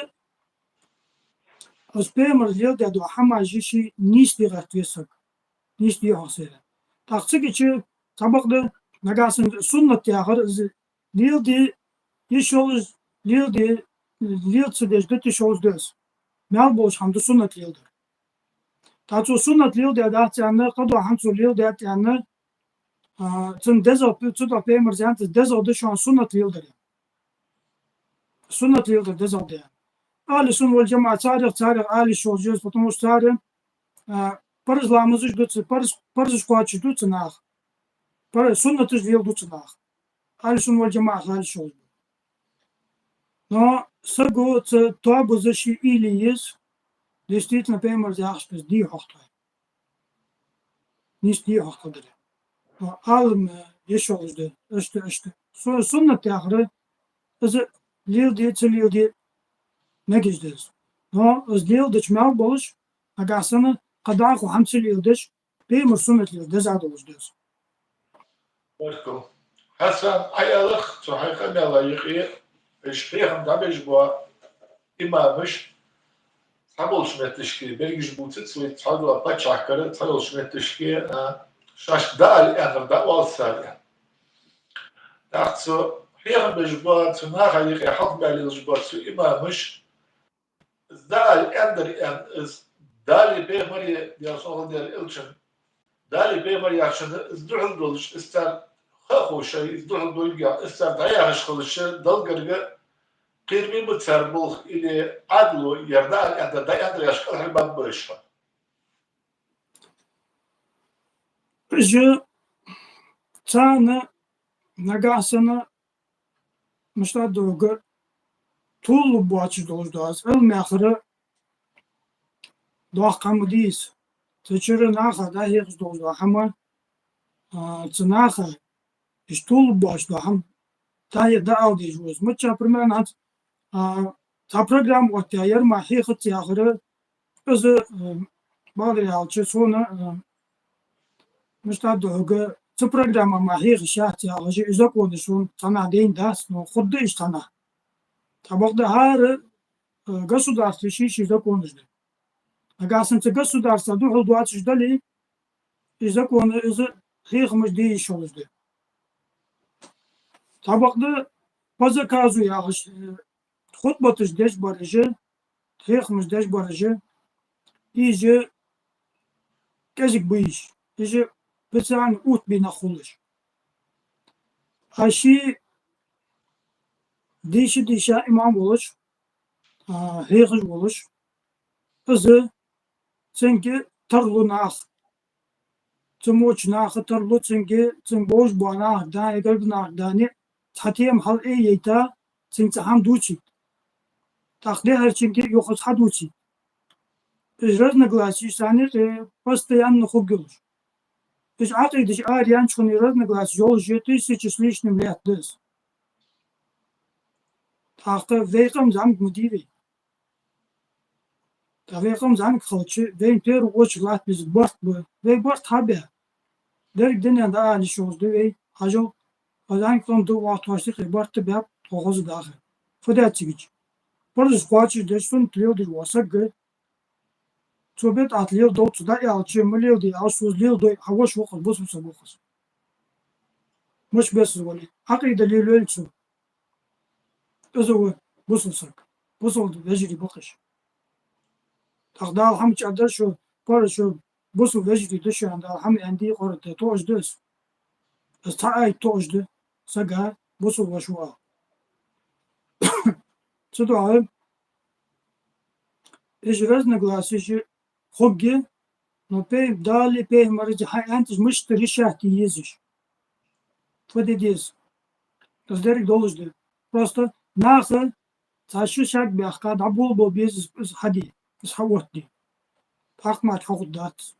из пайхамара леладаь дола хӀамаш ший нийса де гӀерт веза саг. Нийса де хьогӀ сера. ТӀаккха цигача цхьабакъда, нагахьа санна суннат яхар из леладе йиш йолаш, леладе, лела ца деш дита йиш йолаш да из. Маьл болаш хӀама да суннат леладар. ТӀаккха цо суннат леладаь дац аьнна, кхыдола хӀама цо леладаьд аьнна, а, цун дезагӀа, цудухьа пайхамара аьннад, дезагӀа да шоана суннат леладар. Суннат леладар дезагӀа да. Ахлу сунна вал жамаӀа царех, царех ала йиш йолаш я из, потому что цар, а, парз ламазаш ду цу, парз, парзаш кхоачаш ду цу наха. Пар-, суннаташ леладу цу наха. Ахлу сунна вал жамаӀа ала йиш йолаш да. Но саго цу тоабаца ший уйла е еза, действительно, пайхамара яхача беса дий хьогӀ тхо. нийсде хьокхадар. Ӏалам, э, йиш йолаш да, иштта, иштта. Су-, суннат яхар, из леладе, ца леладе, мегаш да из. Но из леладеча мел болаш, нагахьа санна кхы дӀахо хӀама ца леладеш, пайхамара суннат леладеш деза долаш да из. Баркал. Хьасан, Ӏаялах, цу хьай къамаьла юкъе, уж хьехам дӀабеш бола имамаш, цхьаболча метташка, берригаш бувцац вай, цхьадола паччахьалкхера, цхьайолча метташка, а, шоашка дӀаала аьннар дӀаоал цар аьнна. ТӀаккха цу хьехам беш бола, цу наха юкъе хьалхабаьле лелаш бола цу имамаш, из дӀаала аьннадар аьнна, из Дала, пайхамара, Даьла салам хилда цунна, Дала, пайхамара яхачунна из духьал долаш, из цар ха а ховш, из духьал долга, из цар дӀаяхаш хилча, Далла гарга кхераме ба цар болх или Ӏаьдало, ер дӀаала аьннадар дӀааьннадар яхаш кӀалхарбергба уж хьона. Уж царна нагахьа санна мишта да хьога, тувлабоацаш долаш да из, Ӏилма яхар доккха хӀама да из. Цу чура наха дӀахьехаш долаш дола хӀама, а, цу наха иштта тувлабоацаш дола хӀама дӀахьеха, дӀаала дезаш ва из. Мичча, примерно, хӀанз, а, цхьа программа оттаяь, ер мара хьехац яхар, из, э, бакъдар аьлча, сона, э, мишта да хьога, цу программа мара хьехаш яц яхаш, из законаш сона цхьаннахьа дайна дац, но хургда уж цхьаннахьа. Цхьабакъда хӀара, э, государства ший-ший законаш да. Нагахьа санна цу государства духьал доацаш дале, из закон, из хьехамаш де йиш йолаш да. Цхьабакъда по заказу яхаш, э, хутбаташ деш бараш, хьехамаш деш бараш, уж кӀезига ба уж, уж специально оттабаь нах хулаш. А ший дийша-дийша имам волаш, а, хьехаш волаш, из цунга тарлу нах, цу моча наха тарлу цунга, цунга бовш бола нах, дани, гаргара нах, дани, цхьа тема хьалъайта, цунга цхьа хӀама дувцийта. ТӀаккха дехьарчунга юха цхьа дувцийта. Уж разногласеш санна, э, постоянно хургйолаш. Уж Ӏакъидаш араяьннача хана разногласеш йолаш я, тысяча с лишним лет да из. ТӀаккха вай къам зӀамига ма дий вай. ТӀаккха вай къам зӀамига хилча, вайна первую очередь латта беза барт ба. Вай барт хьабаь, деррига дунен дӀаала йиш йолаш да вай, хьажал, вай зӀамига къам да оаха тхоашта юкъе барт а баьб, тхо хоза даха. Фу даьд цига? Парзаш кхоачашдеш, суннат леладеш вола саг, цо бидӀат леладу, цо дӀааьлча, ма леладе аьлча, цо из леладой, хьа воша ва-кх из, бусалба саг ва-кх из. Мича бесса вале, Ӏакъида лелайой цо? Из ва бусалба саг. Бусалба вежарий ба-кх уж. ТӀаккха Дала хӀама чӀоагӀа дар шо, пара шо, бусалба вежарий да шо аьнна, Дала хӀама аьннадий Къуръан тӀа, тоъаш да из. Из цхьа аят тоъаш да сага, бусалба воша ва ала. Цудухьа уж разногласеш хургья, но пе-, Дала, пайхамара хьааьннад уж мишта решать е еза уж. Фу де деза? Из деррига долаш да. Просто наха цхьа ши шаг баьхка, дӀаболабала беза из, из хьаде, из хьаоттаде. ТӀаккха мара хьахургдац.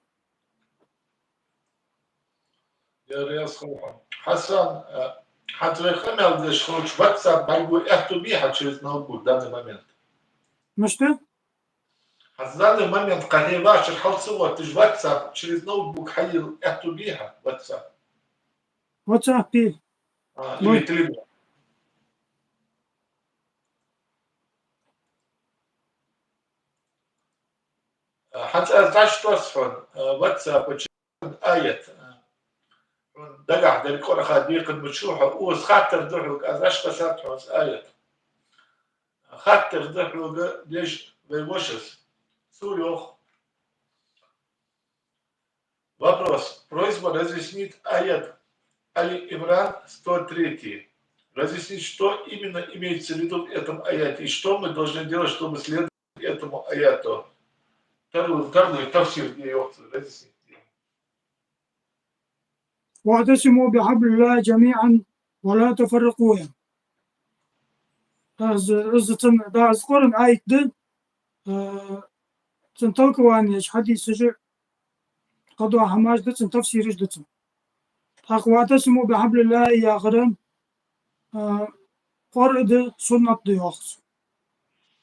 Яр яс хӀама. Хьасан, а, хьа тхоай къамаьл деш хилча, WhatsApp бӀаргаго аьттув бий хьа через ноутбук в данный момент? Мишта? Хьа в данный момент кхы хье вахачар хьал ца гӀотташ, WhatsApp через ноутбук хьайийл аьттув бий хьа? WhatsApp. WhatsApp бий. А, или Telegram. А, хьа цӀа дӀачудосс хьона, а, WhatsApp чу аят, а, хьона дагахь дерг Къуръанаха декхар мича ва хьо, укхаза хаттар да хьога, аз дӀакхоачаргда хьона из аят. Хаттар да хьога, деш вай вошас. Цо йоах. Вопрос. Просьба разъяснить аят Али Имран сто третий. Разъяснить, что именно имеется в виду в этом аяте и что мы должны делать, чтобы следовать этому аяту. Тарлу, тарлу тафсир де йоах цо, разъяснить де. «واعتصموا بحبل الله جميعا ولا تفرقوا». Из, из цун, да, из Къуръан аят да, э, цун толкование хьадисаш кхыдола хӀамаш да цун, тафсираш да цун. ТӀаккха «واعتصموا بحبل الله» яхар, а, Къуръан да, суннат да йоах цо.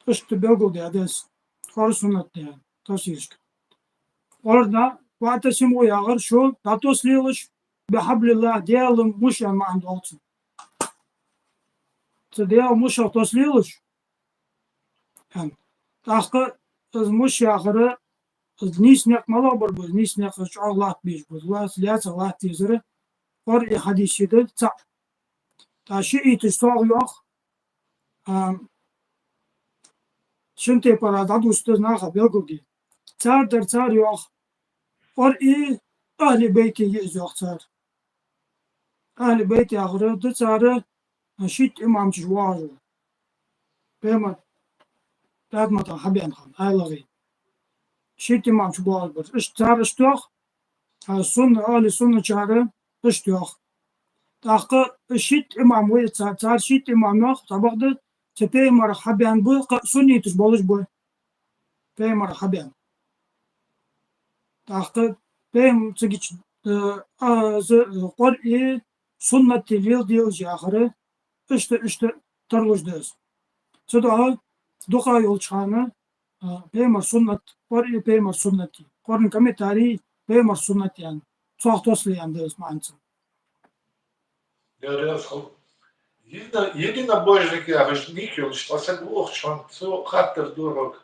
Иштта белгалдаьд из, Къуръан, суннат да аьнна, тафсирашка. Къуръан, «واعتصموا» яхар, шо дӀатослелаш, «بحبل الله», Даьла муш аьнна маӀан доал цун. Цу Даьла мушах тослелаш, аьнна. ТӀаккха из муш яхар, из нийса никъ малагӀбар ба, из нийса никъ чӀоагӀа латта безаш ба, лаьца, лаьцах латта дезар Къуръан, хьадис да цаӀ. ТӀаккха шиӀиташа цох йоах, а, шин тайпара дӀадувцаш да из наха белгалде. Цар дар, цар йоах, Къуръан Ахьли Байта я из йоах цар. Ахьли Байт яхар да цар шийтта имамчаш воагӀаш. Пайхамар ПатӀимата хьабаьнна хана, айлари. Шийтта имамчаш боагӀаш бар. Иштта цар иштта йоах, а, сунна, ахьли сунначар иштта йоах. ТӀаккха шийтта имам вай цар, цар шийтта имам йоах, цхьабакъда, цу пайхамарах хьабаьнна ба, кхы а сунниташ болаш ба. Пайхамарах хьабаьнна. ТӀаккха пайхам-, цига, э, а, з-, Къуръан, суннат леладе еза яхар, иштта, иштта тарлуш да из. Цудухьа дукха йолча хана, а, пайхамара суннат, Къуръан пайхамара суннат, Къуръан комментарий пайхамара суннат аьнна, цох тосле аьнна да из маӀан цун. Дера яхар. Едино-, единобожник яхаш ник йолаш цхьа саг ва укх чу, цо хаттар ду хьога.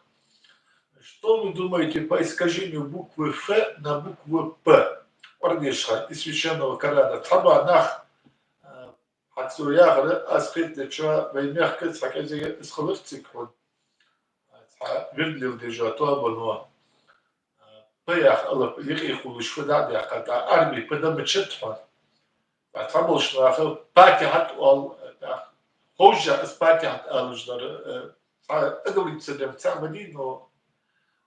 Что вы думаете по искажению буквы «ф» на букву «п»? Къуръан дешаш хана, из Священного Корана. Цхьабола нах, а, хьа цо яхар, аз кхетадечох, вай мехка цхьа кӀезига из хилар цига хьона. Цхьа вирд леладеш тоабано, а, «п» яха алап юкъе хулаш фу дӀа а даьккха, тӀаккха Ӏарбий «п» да ма чат хьона. ТӀаккха цхьаболча наха «патихьат» оал, тӀаккха ховш а из «патихьат» алаш дар, э, цхьа оговориться даьд, цхьа ма дий, но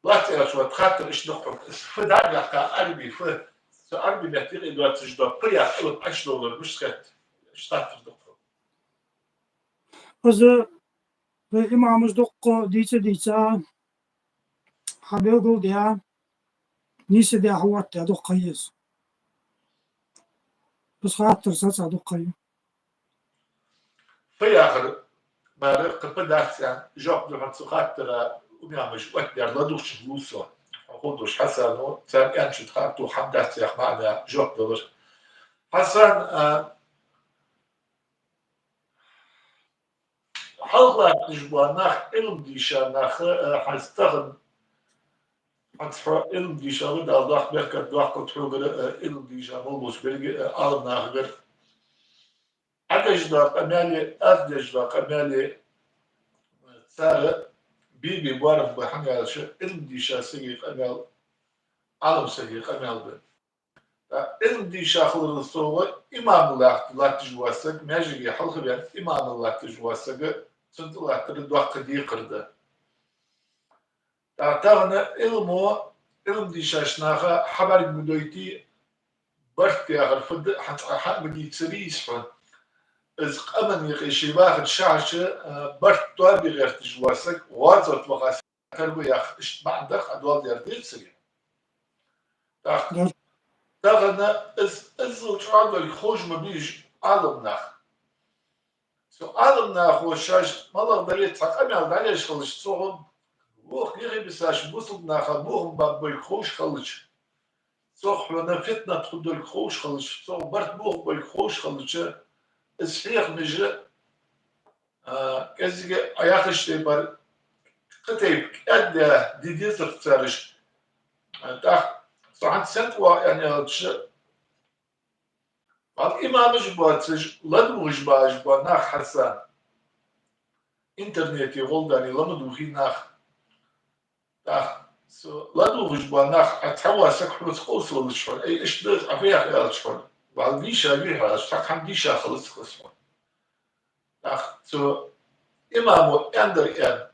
лаьца аьлча, вот хаттар иштта да хьога. Из «ф» дӀа а даьккха, Ӏарбий «ф», цу Ӏарбий метта юкъе доацаш дола «п» яха алап Ӏочудовлар мишта хет, иштта хаттар да хьога. Из вай имамаша дукха дийца, дийца, хьабелгалдаь, нийса даь, хьаоттадаь дукха ха я из. Из хаттар сацар дукха ха я. «П» яхар мара кхы «п» дац аьнна жоп да хьона цу хаттара, имамаша оттадаьр ладувгӀачунна лув со. Хьо ховш долаш Хьасана, цар аьнначун тӀа хаттар хӀама дац яха маӀан жоп далар. Хьасан, а, хьалха латташ бола нах, Ӏилма дийша нах, э, хьайца тахан, хьайца хьо Ӏилма дийша ва, Дала доккха беркат доаккхалда хьогара, э, Ӏилма дийша моллагӀча беррига, э, Ӏаламнахагара. Ӏа деш дола къамаьл, аз деш дола къамаьл, э, цар бе-бе боарам ба, хӀана аьлча Ӏилма дийша сага къамаьл, Ӏалам сага къамаьл ба. ТӀаккха Ӏилма дийша хиларал совгӀа имам латт-, латташ вола саг, маьждиге хьалхаваьнна имам латташ вола саг, цунна тӀалаттар доккха декхар да. ТӀаккха тахан Ӏилмо, Ӏилма дийшача наха хьабӀарга ма дойта, барт яхар фуд хьа цкъа хьа ма дийцарий из хьона. Из къаман юкъе ше вахача шахьарча, а, барт тоабе гӀерташ вола саг, гӀазота ваха тара ва яха, иштта маӀан да-кх Ӏа доаладаьр дийцаре. ТӀаккха тахан из, иззал чӀоагӀа долга ховш ма бий уж Ӏаламнах. Цу Ӏаламнахо шоаш малагӀа дале а цхьа къамаьл дӀадеш хилча, цох вокх юхебисача бусалба наха бохам баб болга ховш хилча, цох хьона фитнат хургдолга ховш хилча, цох барт бохаргболга ховш хилча, из хьехамаш а, кӀезига Ӏа яхача тайпара кхы тайпа кӀаьддаь де дезар цар уж. ТӀаккха цу хӀанз сенна тӀа вагӀа аьнна аьлча, валла имамаш боацаш, ладувгӀаш багӀаш бола нах, Хьасан, интернете гӀолла даьнна ламадувхий нах. ТӀаккха цу ладувгӀаш бола нах, Ӏа цхьа вола саг хьоца къовсаллалца хьона, ай, иштта да из, Ӏа фу йоах аьлча хьона, валла дийша вий хьо аьлча, цхьаккха хӀама дийша хилац-кх из хьона. ТӀаккха цу имамо аьннадар аьнна,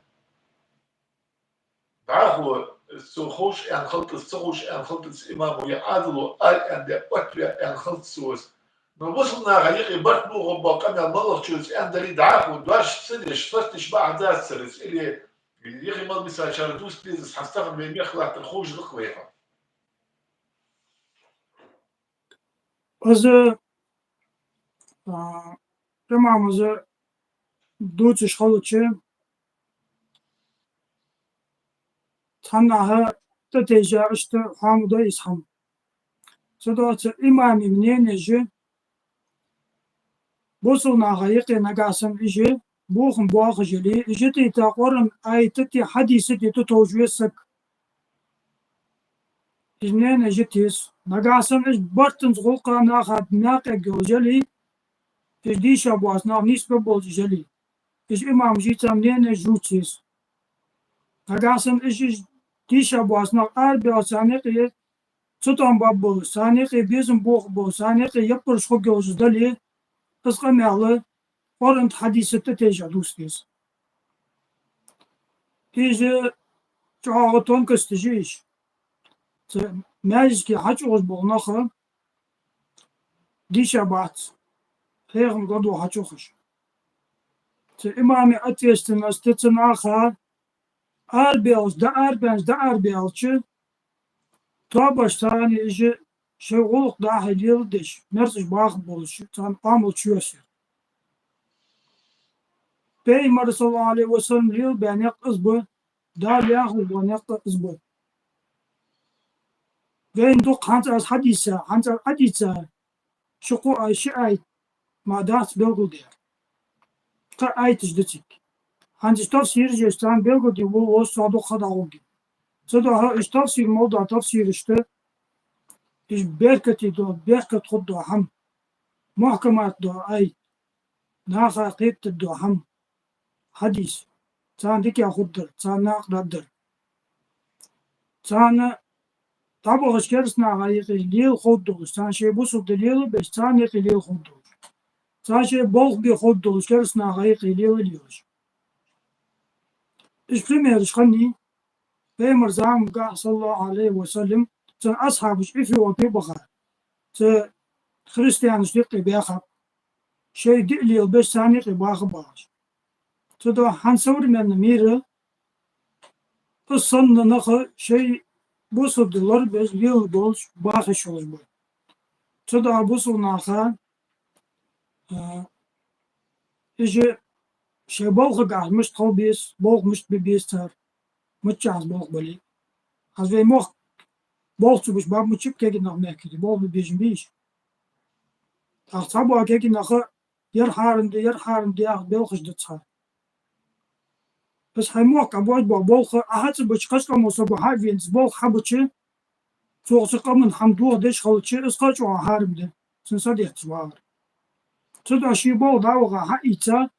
дӀахо, цо ховш аьнна хилац, ца ховш аьнна хилац, имамо е Ӏаьдало ала аьнна даь, оттаваь аьнна хилац цо из. Но бусалба наха юкъе барт бохаргбола къамаьл малагӀчо из аьннадарий дӀахо, дош ца деш, состиш бахьа дац цар из, или юхе мел бисачар дувца деза из, хӀанз тахан вай мехка латтар ховш да-кх вайна. Из, а, имамаша дувцаш хилча, цхьаннахьа тӀатайжа иштта хӀама да из хӀама. Цудухьа имамий мненеш бусалба наха юкъе нагахьа санна уж бохам боахаш яле, уж тӀатетта Къуръан аята тӀа, хьадиса тӀа тӀатовжа веза саг. Уж мненеш теза. Нагахьа санна уж бартанца гӀулакха наха наькъа эггара яле, уж дийша боаца нах нийсбе болаш яле, уж имамаша цар мненеш жуц еза. Нагахьа санна уж, уж дийша боаца нах арабаьлча, царна юкъе цу тӀом баб болаш, царна юкъе безам боха болаш, царна юкъе яппараш хургйолаш дале, из къамаьл Къуръан тӀа, хьадиса тӀа тӀатайжа дувца деза. Из чӀоагӀа тонкосташ я уж. Цу маьждиге хьачуухаш бола нах дийша бац, хьехам гӀадо хьачуухаш. Цу имамий ответственность цу наха арабаьлча, дӀаарабаьннача, дӀаарабаьлча, тоабаш царна уж шоай гӀулакх дӀа-хьа леладеш, мерзаш баха болаш, царна Ӏамал чу йоссаяр. Пайхамара, صلى الله عليه وسلم, лелабаь никъ из ба, Дала яхаш бола никъ из ба. Вайна дукха хӀанз аз хьадийца, хӀанз аз Ӏадийца, ши-кхо ай-, ши аят мара дац белгалдаь. Кхы аяташ да цига. ХӀанз уж тафсираш еш, царна белгалде волавале, цох дукха ха дӀагӀоргья. Цудухьа уж тафсир мел дола тафсирашта, уж беркате дола, беркат хургдола хӀама, мухькамат дола аят, наха кхетаргдола хӀама, хьадис, царна дикагӀа хургдар, царна накъадаргдар. Царна дӀабахача кераста наха юкъе лела ховргдолаш, царна шоай бусалба ди лелабеш, царна юкъе лела ховргдолаш. Царна шоай болх бе ховргдолаш, кераста наха юкъе лела лелаш. Уж примераш хиннай Пайхамара замангахь, صلى الله عليه وسلم, цун асхьабаш Эфиопе баха, цу христианашта юкъе баьхаб, шоай ди лелабеш, царна юкъе баха багӀаш. Цудухьа хӀанз современни мира из санна нах шоай бусалба ди лорабеш, лелабеш болаш, баха йиш йолаш ба. Цудухьа бусалба наха, а, уж шоай балхагахь мишта хила беза, болх мишта бе беза цар, миччахьа болх бале. ХӀанз вай мохк болх ца беш баб мичча кегий нах мехкаде, болх бе безам бий уж? ТӀаккха цхьабола кегий нах ер хьарам да, ер хьарам да яха белхаш да цхьа. Из хьай мохк ӀабоагӀаш бола болх Ӏа хьа ца бича, кхыча къамо саго хьа а вена, из болх хьабича, цо цу къаман хӀама дохадеш хилча, из кхы а чӀоагӀа хьарам да, цун са детташ вагӀар. Цудухьа ший болх дӀаваха хьаийца,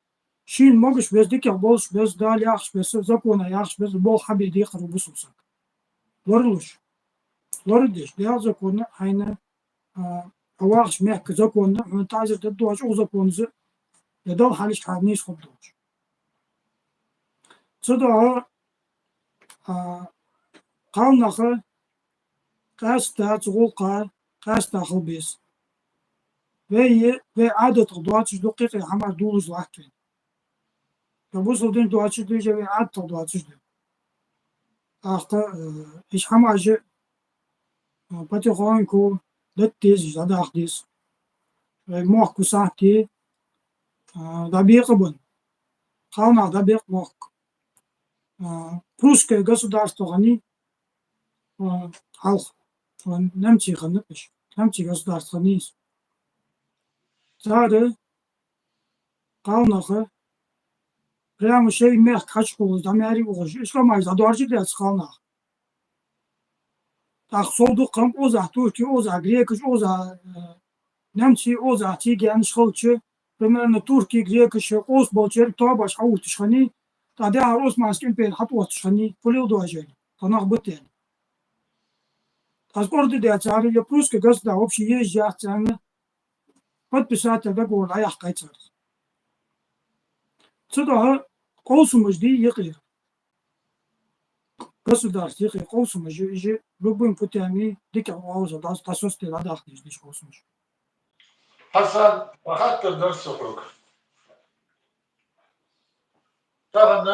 шийна могаш беза, дикагӀа болаш беза, Дала яхаш беза, закона яхаш беза болх хьабе декхар ва бусалба саг. Лоралуш. Лорадеш, Даьла закона хьайна, а, Ӏа вахача мехка закона, хьона таӀзар дергдоацаш укх законаца, е Далла хьалхашка хьа нийса хургдолаш. Цудухьа, а, кхалнах къаьстта цу гӀулакха, къаьстта хила беза. Вай, вай Ӏадатах доацаш да, кхы-кхы хӀамаш дуллаш латт вайна. Е бусалба дина доацаш да, е вай Ӏадатах доацаш да. ТӀаккха, э, уж хӀамаш, э, потихоньку датта деза, дӀадаха деза. Вай мохк укх сахьте, э, дӀабекъабенна. Кхалнах дӀабекъ мохк. Э, прусское государство хиннай, э, хьалха, э, немций хиннаб уж. Немций государство хиннай из. Цар кхалнах прямо шоай мехка хьачукхувлаш, дӀа маьре ухаш, уж къамаш дӀадоаржадеш дац кхалнах. ТӀаккха сов дукха къам оза, туркий оза, грекаш оза, э, немций оза, цига янаш хилча, примерно туркий, грекаш шоай къовса болча еррига тоабаш хьаувтташ хиннай, тӀаккха дехьара Османский импери хьатӀаотташ хиннай, фу леладу уж аьле, тха нах бита аьле. ТӀаккха из кӀордадаь цар, е прусское государство вообще езаш яц аьнна, подписать даь договор дӀаяьккхай цар. Цудухьа къовсамаш дий юкъера. Государство юкъера къовсамаш, уж любыми путями дикагӀа оалаш, дӀа-, дӀасоцаде дӀадаха дезаш деш къовсамаш. Хьасан, хаттар дар са хьога. Тахан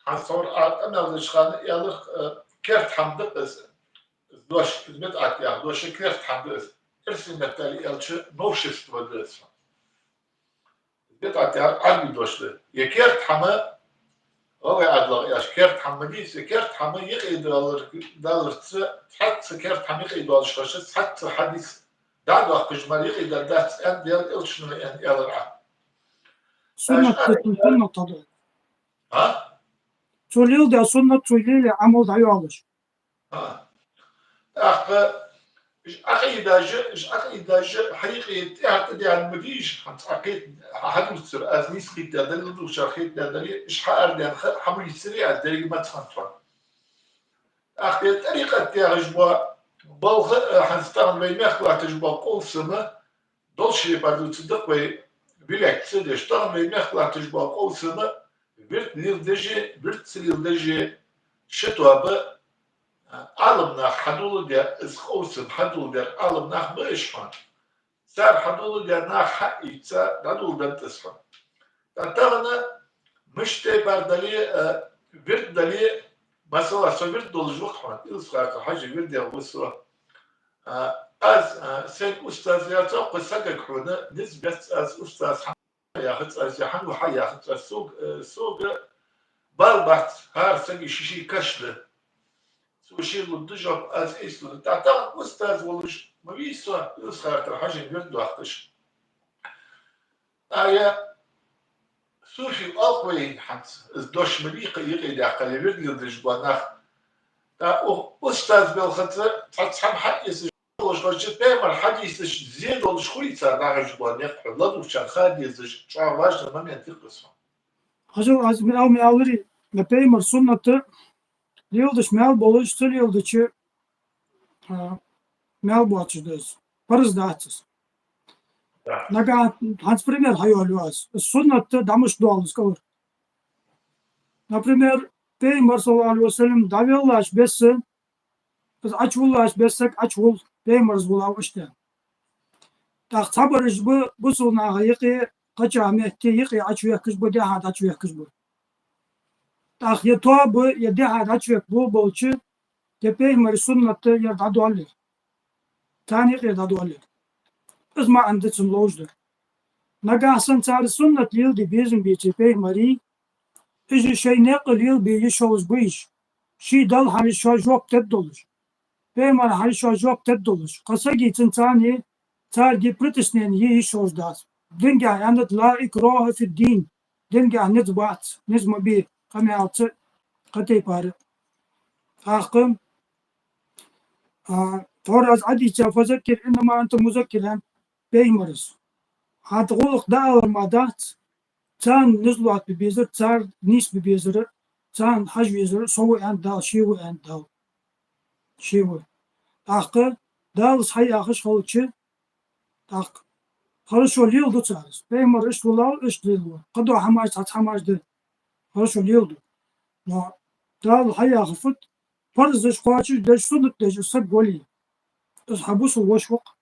хьан сов а къамаьл деча хана аьлар, э, керта хӀама да из. Дош, из бидӀат яха дош, керта хӀама да из. эрсий меттала аьлча, новшество да из. БидӀат яхар Ӏарбий дош да. Е керда хӀама, гӀалгӀай Ӏаьдалах аьлча, керда хӀама ма дий из, е керда хӀама юкъедалар-, даларца, цхьацца керда хӀама юкъедоалаш хилча, цхьацца хьадис дӀадоаккхаш мара юкъедаргдац аьнна, Даьла Элчано аьнна аьлар Ӏа. Суннат, Аш-, суннат хьадоагӀа. А? Цо леладаь суннат, цо лелаь Ӏамал дӀайоалаш. А. ТӀаккха уж Ӏакъидаш, уж Ӏакъидаш хьайкъе тӀехьа тӀадеана ма дий уж, хӀанз Ӏакъид-, хьа-, хьадувцар, аз нийса кхетадаь дале, лелдачар кхетадаь дале, уж хьаара даьнна ха-, хьа ма йийцаре аз, деррига ма ца хиннад хьона. ТӀаккха ер тӀарикъат яхаш бола балха, э, хӀанз тахан вай мехка латташ бола къовсам, долча шерпара дувцаргда-кх вай, вилек ца деш, тахан вай мехка латташ бола къовсам, вирд леладеш а, вирд ца леладеш а, ши тоаба, а, Ӏаламнах хьадоладаь, из къовсам хьадоладаь Ӏаламнах ба уж хьона. Цар хьадоладаь нах хьаийца дӀадоладеннад из хьона. ТӀаккха тахан мишта тайпара дале а, вирд дале а, масала, со вирд долаш ва-кх хьона, Илсхан-Юртара Хьажий вирдех ва со. А, аз, а, сайна устаз яц, кхы сагага хьона низ бац, аз устаз хьан яхац аз, е хьан ва хьо яхац аз, сога, э, сога бала бац, хӀара сага ший-ший каш да. Цо ше лургда жоп, аз айса лургда. ТӀаккха тахан устаз волаш ма вий со, Илсхан-Юртара Хьажий вирд доаккхаш. Ая, суфий оал-кх вай хӀанз, из дош ма дий-кх юкъедаьккха, е вирд леладеш бола нах. ТӀаккха укх устаз балхаца цхьацца хӀама хьаэцаш волаш хилча, пайхамара хьадисашца зе долаш хулий цар дӀахьош бола никъ, хьона ладувгӀачарна ха дезаш, чӀоагӀа важный момент я-кх из хьона. Хьажал, аз ма-, ма аьларий, е пайхамара суннат леладеш маьл болаш, ца леладича, а, маьл боацаш да из. Парз дац из. Да. Нагахь хӀанз пример хьайоалаю аз. Суннат да, дӀа мишта доал из кӀалхара. Например, пайхамар, саллаллахӀу Ӏалайхи ва саллам, дӀавеллача беса, из Ӏочувуллача беса саг Ӏочувул, пайхамара из вулав иштта. ТӀаккха цхьабараш ба бусалба наха юкъе кхача метте юкъе Ӏочувехкаш ба, дехьа дӀачувехкаш ба. ТӀаккха е тоаба, е дехьа дӀачувехка болабелча, е пайхамара суннат да, ер дӀадоаллар. Царна юкъера дӀадоаллар. Из маӀан да цун ловш дар. Нагахь санна цар суннат леладе безам беце пайхамара, уж шоай никъ лелабе йиш йолаш ба уж. Ший Далла хьалха шоаш жоп дергдолаш, пайхамара хьалха шоаш жоп дергдолаш, кхы сага цунцара, царга притеснени е йиш йолаш дац. Динагахь аьннад: «لا إكراه في الدين». Динагахь низ бац, низ ма бе, къамаьлаца, кхы тайпара. ТӀаккха, а, тхьовра аз Ӏадийца: «فذكر إنما أنت مذكر», аьннад пайхамара. Хьа тха гӀулакх дӀаалар мара дац, царна низ лоаттабе безар, цар нийсбе безар, царна хьажа везар со ва аьннад Дала, ше ва аьннад Дала. Ше ва. ТӀаккха Дала из хьаяхаш хилча, тӀаккха хорошо леладу цар из. Пайхамар иштта вуллав, иштта лелаву. Кхыдола хӀамаш, цхьацца хӀамаш да, хорошо леладу. Но Дала хьаяха фуд, парзаш кхоачашдеш, суннат деш из саг вале, из хьа бусалба воша ва-кх.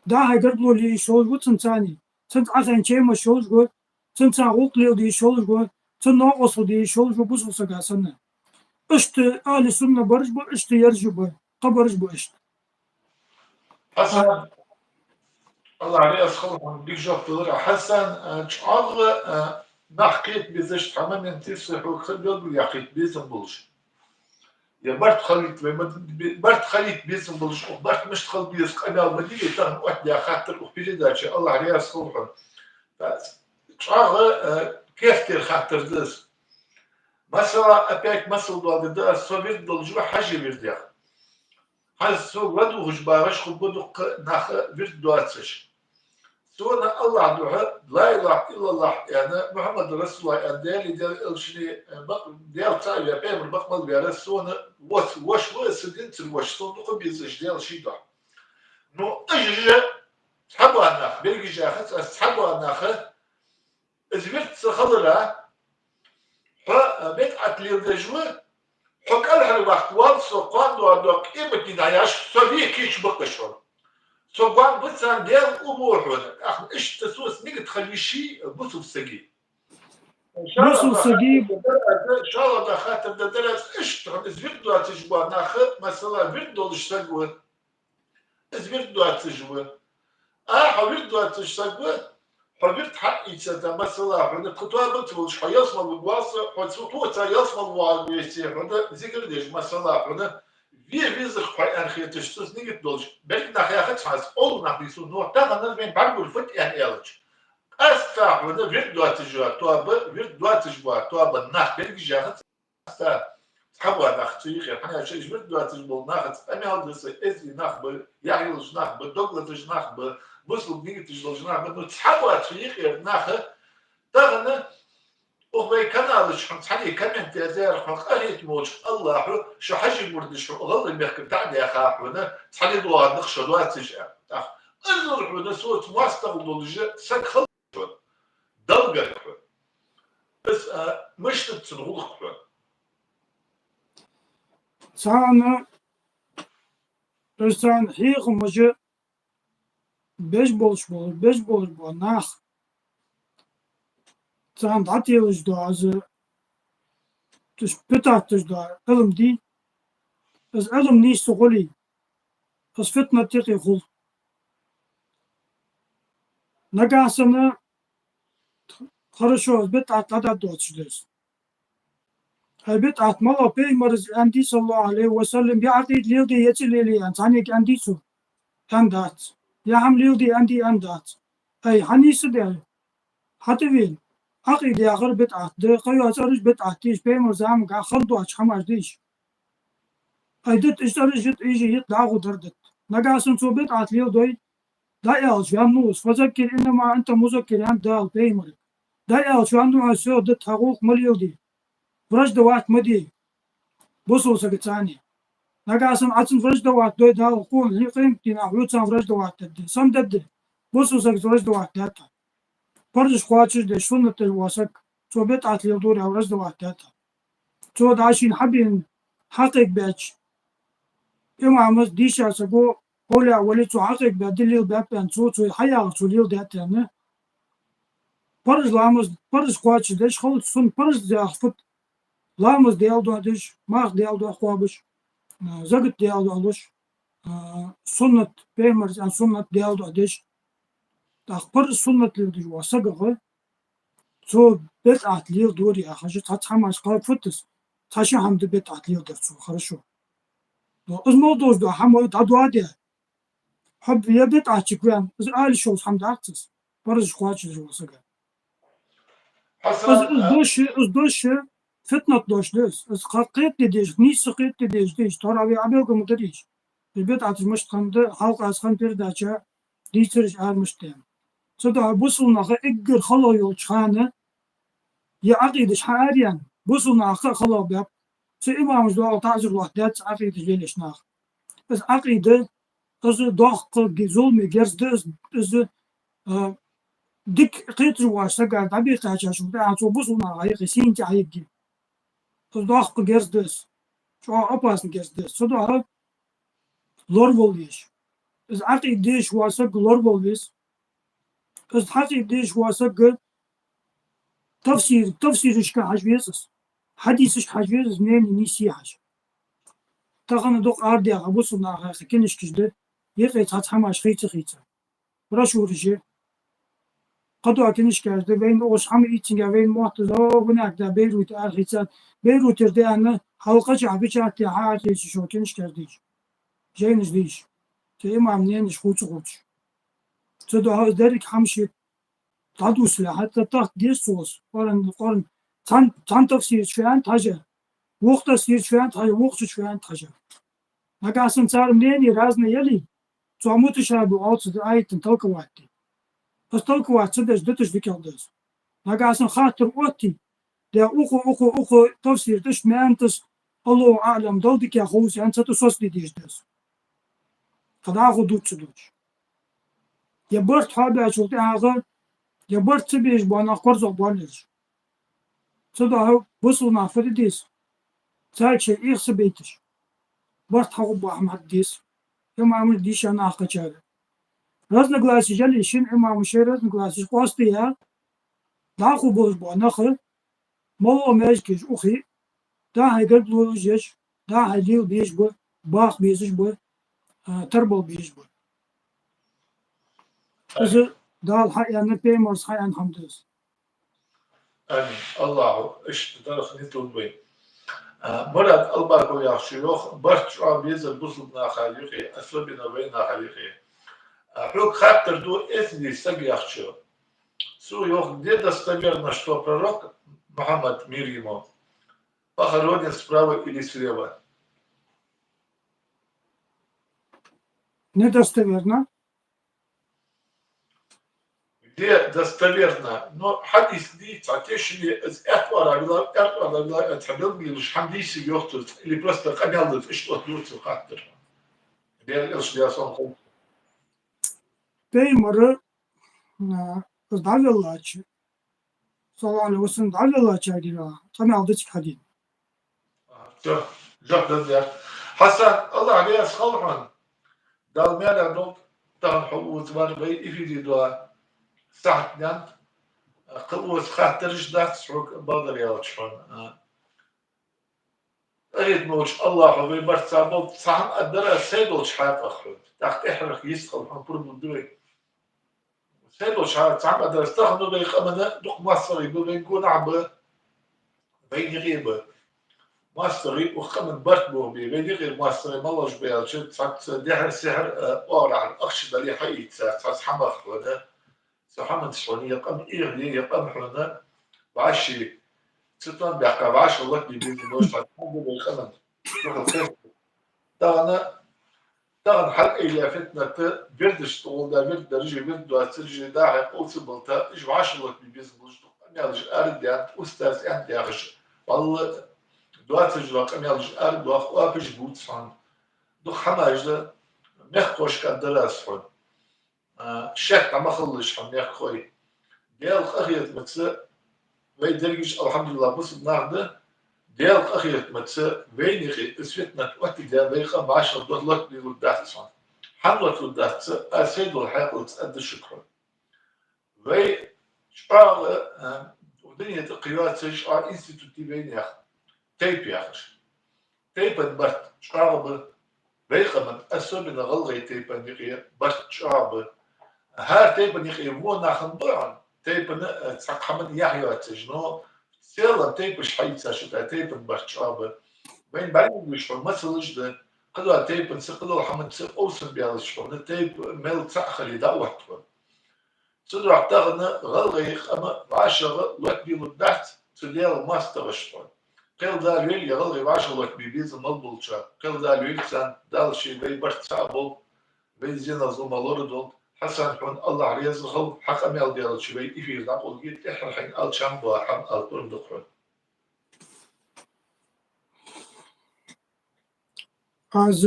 ДӀа-хьа гаргало ле йиш йолаш ва цунцара, цунца Ӏохайна чемаш йолаш ва, цунцара гӀулакх леладе йиш йолаш ва, цунна новкъостал де йиш йолаш ва бусалба сага санна. Иштта ахӀлу сунна бараш ба, иштта ераш ба, кхыбараш ба иштта. Хьасан, АллахӀ раьза хилва хьона, дика жоп делар Ӏа. Хьасан, а, чӀоагӀа, а, нах кхета безаш цхьа момент я са хьога, хьога белгалъяккха безам болаш. Е барт хилийта вай ма-, бе-, барт хилийта безам болаш, укх барт мишта хила беза къамаьл ма дий вай, тахан оттадаь хаттар укх передаче, АллахӀ раьза хилва хьона. ЧӀоагӀа, а, керттера хаттар да из. Масала, опять масал доаладергда аз, со вирд долаш ва Хьажий вирдех. ХӀанз сога ладувгӀаш багӀаш хургба дуккха нах вирд доацаш. Сона АллахӀа духьа لا إله إلا الله аьнна, محمد رسول الله аьнна, Даьлеи Даьла Элчанеи, э, бакъ-, Даьла цаӀ ве, пайхамар бакъ мел вера, сона вош-, воша ва, са динцара воша, сона дукха безаш Даьла ший духьа. Но уж цхьабола нах, берригаш яхац аз, цхьабола нах, из вирд ца хилара, хьо, а, бидӀат леладеш ва, хьо кӀалхарваккха воал со, кхоана доагӀаргдола къематдийнахьа яхаш, со ве кийча ба-кх уж хьона. Со гоама ва царна, Даьла умар хьона. ТӀаккха иштта соца нигат хила йиш йий бусалба сага? Бусалба сага. ШоллагӀа хаттар дергдар аз, иштта хьона из вирд доацаш бола нах, масала, вирд долаш саг ва. из вирд доацаш ва. А, хьо вирд доацаш саг ва, хьо вирд хьаийцад, масала, хьона тха тоба ца луш, хьо ялсмала вугвалса, хьо цу тоца ялсмала вагӀа веце, хьона зикар деш, масала, хьона ве везах хьо аьнна хеташ, цунца нигат долаш, берригаш нах яхац хьа, из къовла нах дийцу, но тахан вайна бӀаргагур фуд аьнна аьлча. Къаьстта хьона вирд доацаш ва тоба, вирд доацаш ва тоба нах берригаш яхац, къаьстта цхьабола нах цу юкъера, хӀана аьлча уж вирд доацаш бола нахаца къамаьл да са, эздий нах ба, яхь йолаш нах ба, дог лазаш нах ба, бусалба нигаташ долаш нах ба, ну, цхьабола цу юкъера наха тахан укх вай канала чу хьона цхьанне коммент яздаьр, хьона къахетаме волча АллахӀа шо хьажий мурдаш хьона гӀалгӀай мехка дӀа а даьха хьона, цхьанне доагӀа нах шо доацаш а. ТӀаккха из лур хьона соца моастагӀал долаш саг хила хьона, Далла гарга хьона. Из, а, мишта да цун гӀулакх хьона? Царна, из царна хьехамаш беш болаш бола, беш болаш бола нах. Царна дӀателаш дола из, то есть питать деш дола Ӏилма дий, из Ӏилма нийса ца хуле, из фитнат юкъе хул. Нагахьа санна, хорошо, из бидӀат дӀадоацаш да из. Хьай бидӀат мала пайхамара аьннадий, صلى الله عليه وسلم, е Ӏакъида леладе, е ца лелае аьнна, цхьаннега аьннадий цо? Аьннадац. Е хӀама леладе аьннадий? Аьннадац. Ай, хьанийса да? ХьатӀавена. Ӏакъида яхар бидӀат да, кхыйола цӀераш бидӀат да, уж пайхамара замангахьа хинна доацаш хӀамаш да уж. Ай, дита уж цӀераш йита, уж йита дӀахо дар дита. Нагахьа санна цо бидӀат леладой, дӀааьлча ваьннав из. فذكر إنما أنت مذكر, аьннад Дала пайхамарга. ДӀааьлча ваьннав хьо, всё, дита хьа гӀулакх, ма леладе. Враждовать ма де бусалба сагаца. Нагахьа санна Ӏа цунца враждовать дой, Дала къо-, къематдийнахьа хьоца враждовать дергда, сомадаргда, бусалба сагаца враждовать даьд хьо. Парзаш кхоачашдеш, суннат деш вола саг, цо бидӀат леладора аьнна враждовать даьд хьо. Цо дӀа шийна хьабена хьакхайкабаьча имамаца, дийшача саго, овлияъ, вали, цо хьакхайкабаь, далил баьб аьнна, цо, цо хьаяхар цо леладаьд аьнна. Парз ламаз, парз кхоачашдеш, халкъа сунна парз яха фуд: ламаз Даьла духьа деш, марха Даьла духьа кхоабаш, а, закат Даьла духьа луш, а, суннат, пайхамара аьнна суннат Даьла духьа деш. ТӀаккха парз, суннат леладеш вола саг, цо бидӀат леладора яхаш, цхьацца хӀамаш кхоаб фуд из, цхьа-ши хӀама да бидӀат леладер цо, хорошо. Но из мел долаш дола хӀама дӀадоаде, хьо е бидӀатчик ваьнна, из ала йиш йолаш хӀама дац из, парзаш кхоачашдеш вола саг. Из, из дош, из дош фитнат дош да из. Из кхы кхетаде дезаш, нийса кхетаде дезаш да из, таравихь Ӏобелгалдаьдар из. Из бидӀаташ мишта хиннад, хьалха аз хинна передача дийцар уж, ара мишта да. Цудухьа бусалба наха эггара халагӀа йолча хана е Ӏакъидаш хьаара яьнна, бусалба наха кхы а халагӀа баьб. Цу имамаша доагӀа таӀзар лоаттадаьд цу Ӏакъидаш лелаеш наха. Из Ӏакъида, из доккха ге-, зуламе герз да из, из, а, дика кхеташ вола сагага дӀабекхача шуга тӀехьа цо бусалба наха юкъе сийна тӀехьа йигге. Из доккха герз да из, чӀоагӀа опасни герз да из. Цудухьа лоравала веза. Из Ӏакъида дезаш вола саг лоравала веза. Из Ӏакъида дезаш вола саг тафсир, тафсирашка хьажа веза из. Хьадисашка хьажа веза из, мнени нийсъе хьажа. Тахан дукха арадаьха бусалба наха книжкаш да, юкъе цхьацца хӀамаш хийца-хийца. Брошюраш я. Кхыдола книжкаш да, вайна оаш хӀама ийцинге, вайна мотт из, о, ванах да, Бейруте арахийцад, Бейрутера да аьнна, хьалкхача печать хьаара хийца шо книжкаш дийша. Жайнаш дийша. Цу имама мненеш хувца-хувцаш. Цудухьа из деррига хӀамаш дӀадувцалехьа, тӀа тахта деза цо из. Къоран, Къоран, цхьан, цхьан тафсира чу ваьннад хьажа, вокх тафсира чу ваьннад хьажа, вокхача чу ваьннад хьажа. Нагахьа санна цар мнени разни яле, цу муташабихӀ оал цу аятан толковать де. Из толковать ца деш диташ дикагӀа да из. Нагахьа санна хаттар отте, де укхо, укхо, укхо тафсир да, иштта маӀан да из, Аллаху аӀлам, Далла дикагӀа ховш аьнна, цу тӀа соцаде дезаш да из. Кхы дӀахо дувца ца дувцаш. Е барт хьоабаьчул тӀехьагӀа, е барт ца безаш бола нах корзагӀбоалаш. Цудухьа бусалба наха фу де деза? Царга шоай Ӏеха ца байташ, барт хьагӀоргбола хӀама хьаде деза. Имамаш дийша нах кхаьчар. Разногласеш яле, шин имамаша разногласеш къоастаяь, дӀахо болаш бола нах, моллагӀа маьждигаш ухе, дӀа-хьа гаргалонаш еш, дӀа-хьа лела безаш ба, баха безаш ба, а, тарбала безаш ба. Из Дала хьааьнна, пайхамара хьааьнна хӀама да из. Амин. АллахӀа иштта дарх нитлургба вай. А, Мурад Албаков яхачо йоах, барт чӀоагӀа безар бусалба наха юкъе, особенно вай наха юкъе. А, хьога хаттар ду, эзди саг яхачо. Цо йоах, где достоверно, что пророк Мухаммад, мир ему, похоронен справа или слева? Недостоверно. Где достоверно? Но хьадис дийца, цхьа тешаме, из аьтта оагӀора вила, аьрда оагӀора вила, аьнна цхьа белгалдеш хӀама дийцар йоах цо, или просто къамаьл дац, иштта оттаду цо хаттар. Дера, Элча, Даьла салам хилда цунна. Пайхамар, а, из дӀавеллача, саллаллахӀу Ӏалайхи ва саллам, дӀавеллача дира, къамаьл дац хьадис. Всё, жоп дала деза. Хьасан, АллахӀ раьза хилва хьона. Дала маьле долда, тахан хьо укхаза вар вай эфире дола сахьат денз, кхы укхаза хаттараш дац хьога, бакъдар аьлча, хьона. ТӀехьа волча АллахӀа вай барт цхьа болба, цхьа хӀама аргдар аз, сай долча хьакъехьа хьона. ТӀаккха тӀехьарах йистхила хьона, пурба лургда вай. Сай долча хьакъехьа цхьа хӀама аргдар аз, тахан вай къаман дукха моастагӀий ба, вайна гонахьа ба, вайна юкъе ба. МоастагӀий, укх къаман барт бохабе, вайна юкъера моастагӀий малаш ба аьлча, цхьацца дехьара-сехьара, а, оагӀорахьара ахча дале хьаийцар, цхьацца хӀамах хьона, цу хӀаманца хьона е къам эгӀаде, е къам хьона вӀаши ца тӀом баьккха, вӀашагӀ латабе безам болаш, цхьацца хӀама ба вай къаман. Тахан, тахан хьалъайла фитнат, вирдашта гӀолла да, вирд дараш, вирд доацараш, дӀа-хьа къовса балта, уж вӀашагӀ латабе безам болаш дукха къамаьлаш арадаьннад, устаза аьннад яхаш, валлахӀи, доацараш дола къамаьлаш арадоах, оапаш бувц хьона. Дукха хӀамаш да, мехкахошка аргдар аз хьона. А, шек ма хилалаш хьона, мехкахой. Даьла къахетамца вай дерригаш, алхьамдулиллахӀ, бусалба нах да. Даьла къахетамца вайна юкъе из фитнат оттадаь, вай къам вӀашагӀ латабе лургдац хьона. ХӀана латалургдац, аз сай дола хьаькъалца аргда шуга хьона. Вай чӀоагӀа, а, укх дунен тӀа кхийоацаш а институт я вайнаьха, тайпа яхаш. Тайпан барт чӀоагӀа ба. Вай къаман, особенно гӀалгӀай тайпан юкъе барт чӀоагӀа ба. ХӀара тайпан юкъе во нах ба хьона, тайпан, э, цхьаккха хӀаман яхь йоацаш, но в целом тайпаш хьаийцача, тайпан барт чӀоагӀа ба. Вайна бӀаргагуш хьона масалаш да, кхыдола тайпанца, кхыдола хӀаманца къовсам баьлча хьона, тайпа мел цаӀ хиле дӀаотт хьона. Цудухьа тахан гӀалгӀай къам вӀашагӀ латабе лургдац цу Даьла моастагӀашта хьона. Кхел Дала вел, е гӀалгӀай вӀашагӀ латабе безам мел болча, кхел Дала вел царна, Дала ше вай барт цаӀ болба, вай зенах, зуламах лорадолда. Хьасан, хьона АллахӀ раьза хилва, хьа къамаьл даьлча вай эфир дӀакъовларгья, тӀехьара хьайна ала чам ба, хӀама ала пурам да хьона. Аз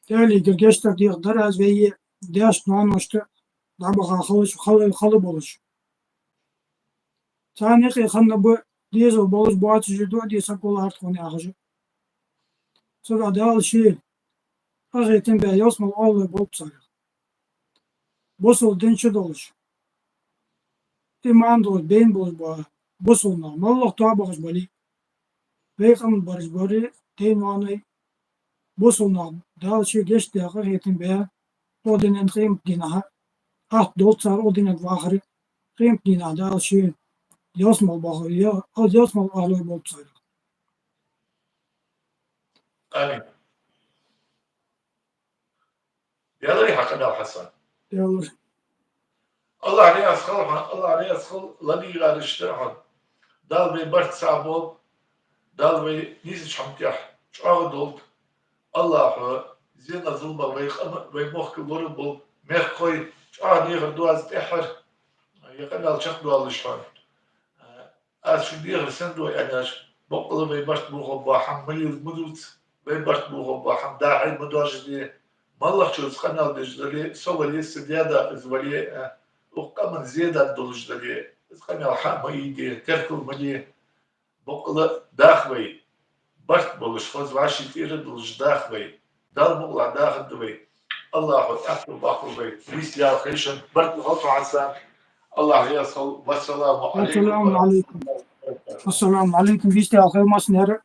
Даьлагара гешт дар дехар дар аз вай даьшта, ноаношта дӀабаха хала, хала, хала болаш. Царна юкъе хинна ба дезал болаш, боацаш а, дуӀа де саг валар тхона яхаш а. Цудухьа Дала ше къахетам баь, ялсмала оагӀорахьа болба царех. Бусалба дин чу долаш, иман долаш, байна болаш бола бусалба нах, моллагӀа тоабахаш бале а, вай къаман бараш баре а, дай-ноаной, бусалба нах, Дала ше гешт даь, къахетам баь, укх дунен, къематдийнахьа атта долда цар укх дунен вахар, къематдийнахьа Дала ше ялсмала бахар, я, ялсмала оагӀорахьа болба царех. Амин. Даьла раьза хилва, Хьасан. Даьла раьза. АллахӀ раьза хилва хьона, АллахӀ раьза хилва, ладийгӀараш да хьона. Дала вай барт цаӀ болба, Дала вай нийсача хӀаман тӀа чӀоагӀа долда. АллахӀа зенах, зуламах вай къам, вай мохк лораболба. Мехкахой, чӀоагӀа дехар ду аз тӀехьара, е къамаьл чакхдоалаш хьона. Аз шуга дехар сенна ду аьнна, боккъала вай барт бохаб бола хӀама ма лелабе, ма дувца, вай барт бохаб бола хӀама дӀа-хьа ма доаржаде. МоллагӀчоа къамаьл деш дале, со вале, са даь-да из вале, а, укх къаман зе даь долаш дале, из къамаьл хьа ма ийде, теркал ма де. Боккъала даха вай, барт болаш, хоза вӀаший тӀера долаш даха вай. Дала мукъалахь дахаргда вай. АллахӀа тӀехьа баккхалба вай. Нийса Даьла хайшан, барт хилва хьона, Хьасан. АллахӀ раьза хилва. Вассаламу Ӏалайкум. Вассаламу Ӏалайкум. Вассаламу Ӏалайкум. Нийса Даьла хайшан массанена.